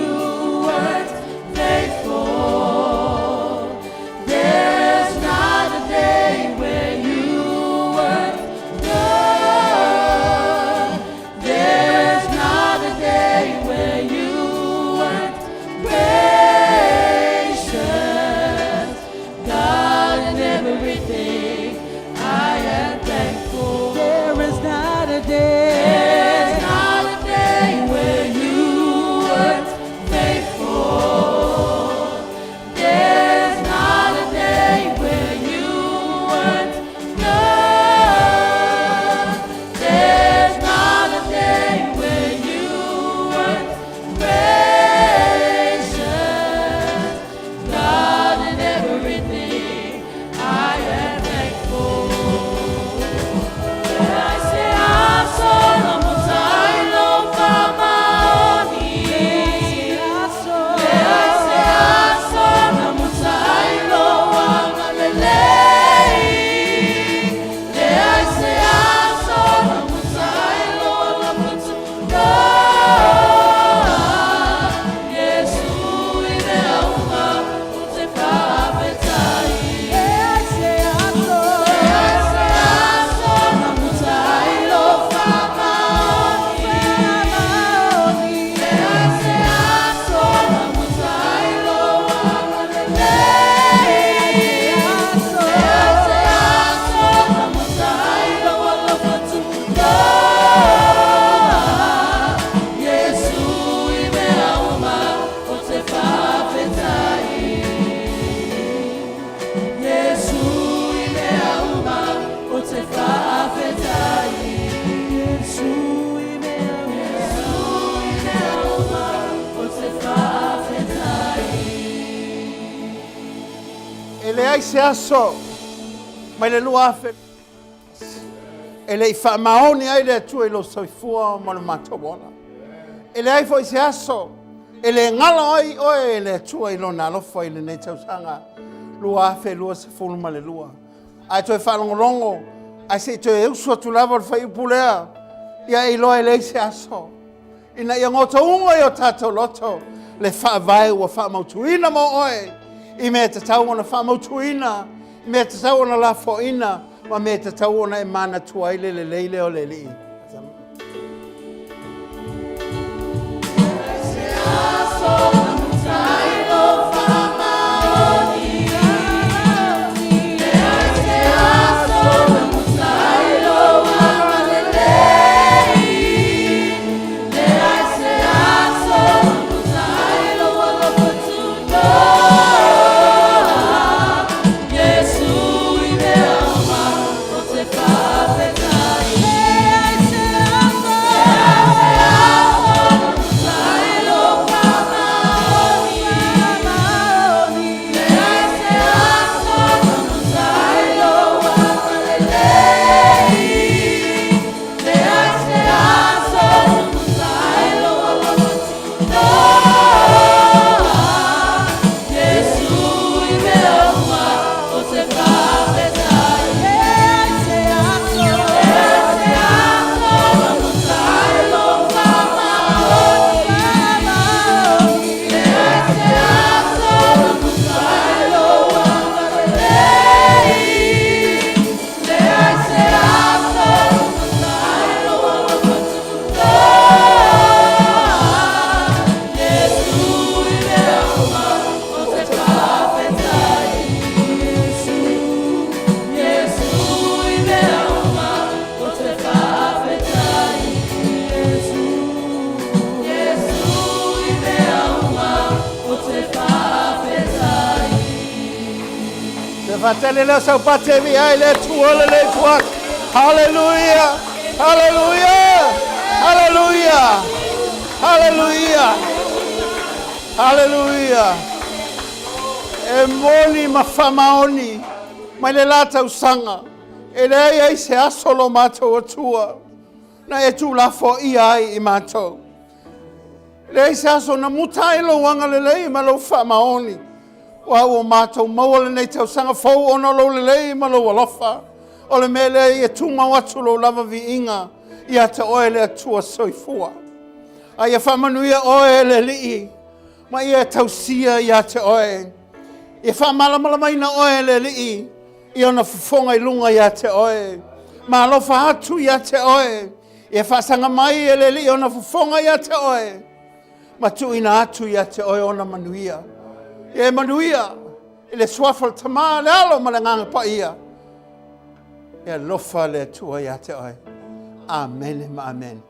weren't faithful. There's not a day where you weren't good. There's not a day where you weren't gracious. God in everything, I am thankful. There is not a day. There's not a day where you weren't faithful. There's not a day where you weren't good. There's not a day where you weren't gracious. God in everything, I am thankful. I say, E leai se aso mai le 2000 e le i faamaoni ai le Atua i lou soifua ma lo matou ola. E leai foi se aso e le galo ai oe e le Atua i lona alofa i lenei tausaga 2022. Ae toe faalogologo, ae se i toe usu atu lava o le fuaiupu lea, ia e iloa e leai se aso. Ina ia gotauga i o tatou loto le faavae ua faamautuina mo oe i mea e tatau ona faamautuina, i mea e tatau ona lafoaina, ma mea e tatau ona e manatua ai le lelei lea o le Alii. Le faatele lea o sau pate e viia ai le Atua lenei fuata. Haleluia! Haleluia! Haleluia! Haleluia! Haleluia! E moni ma faamaoni mai le la tausaga, e leai ai se aso lo matou Atua na e tuulafoaia ai i matou. Leai se aso na muta ai lou agalelei ma lou faamaoni. Ua ua matou maua lenei tausaga fou ona o lou lelei ma lou alofa. O le mea lea ia tumau atu lou lava viiga ia te oe le Atua soifua. A ia faamanuia oe e le Alii ma ia tausia ia te oe. Ia faamalamalamaina oe e le Alii i ona fofoga i luga ia te oe. Ma alofa atu ia te oe. Ia faasaga mai e le Alii ona fofoga ia te oe ma tuuina atu ia te oe ona manuia. Ia e manuia i le suafa o le Tama, le Alo ma le Agaga Paia. E alofa le Atua ia te oe. Amene ma amene.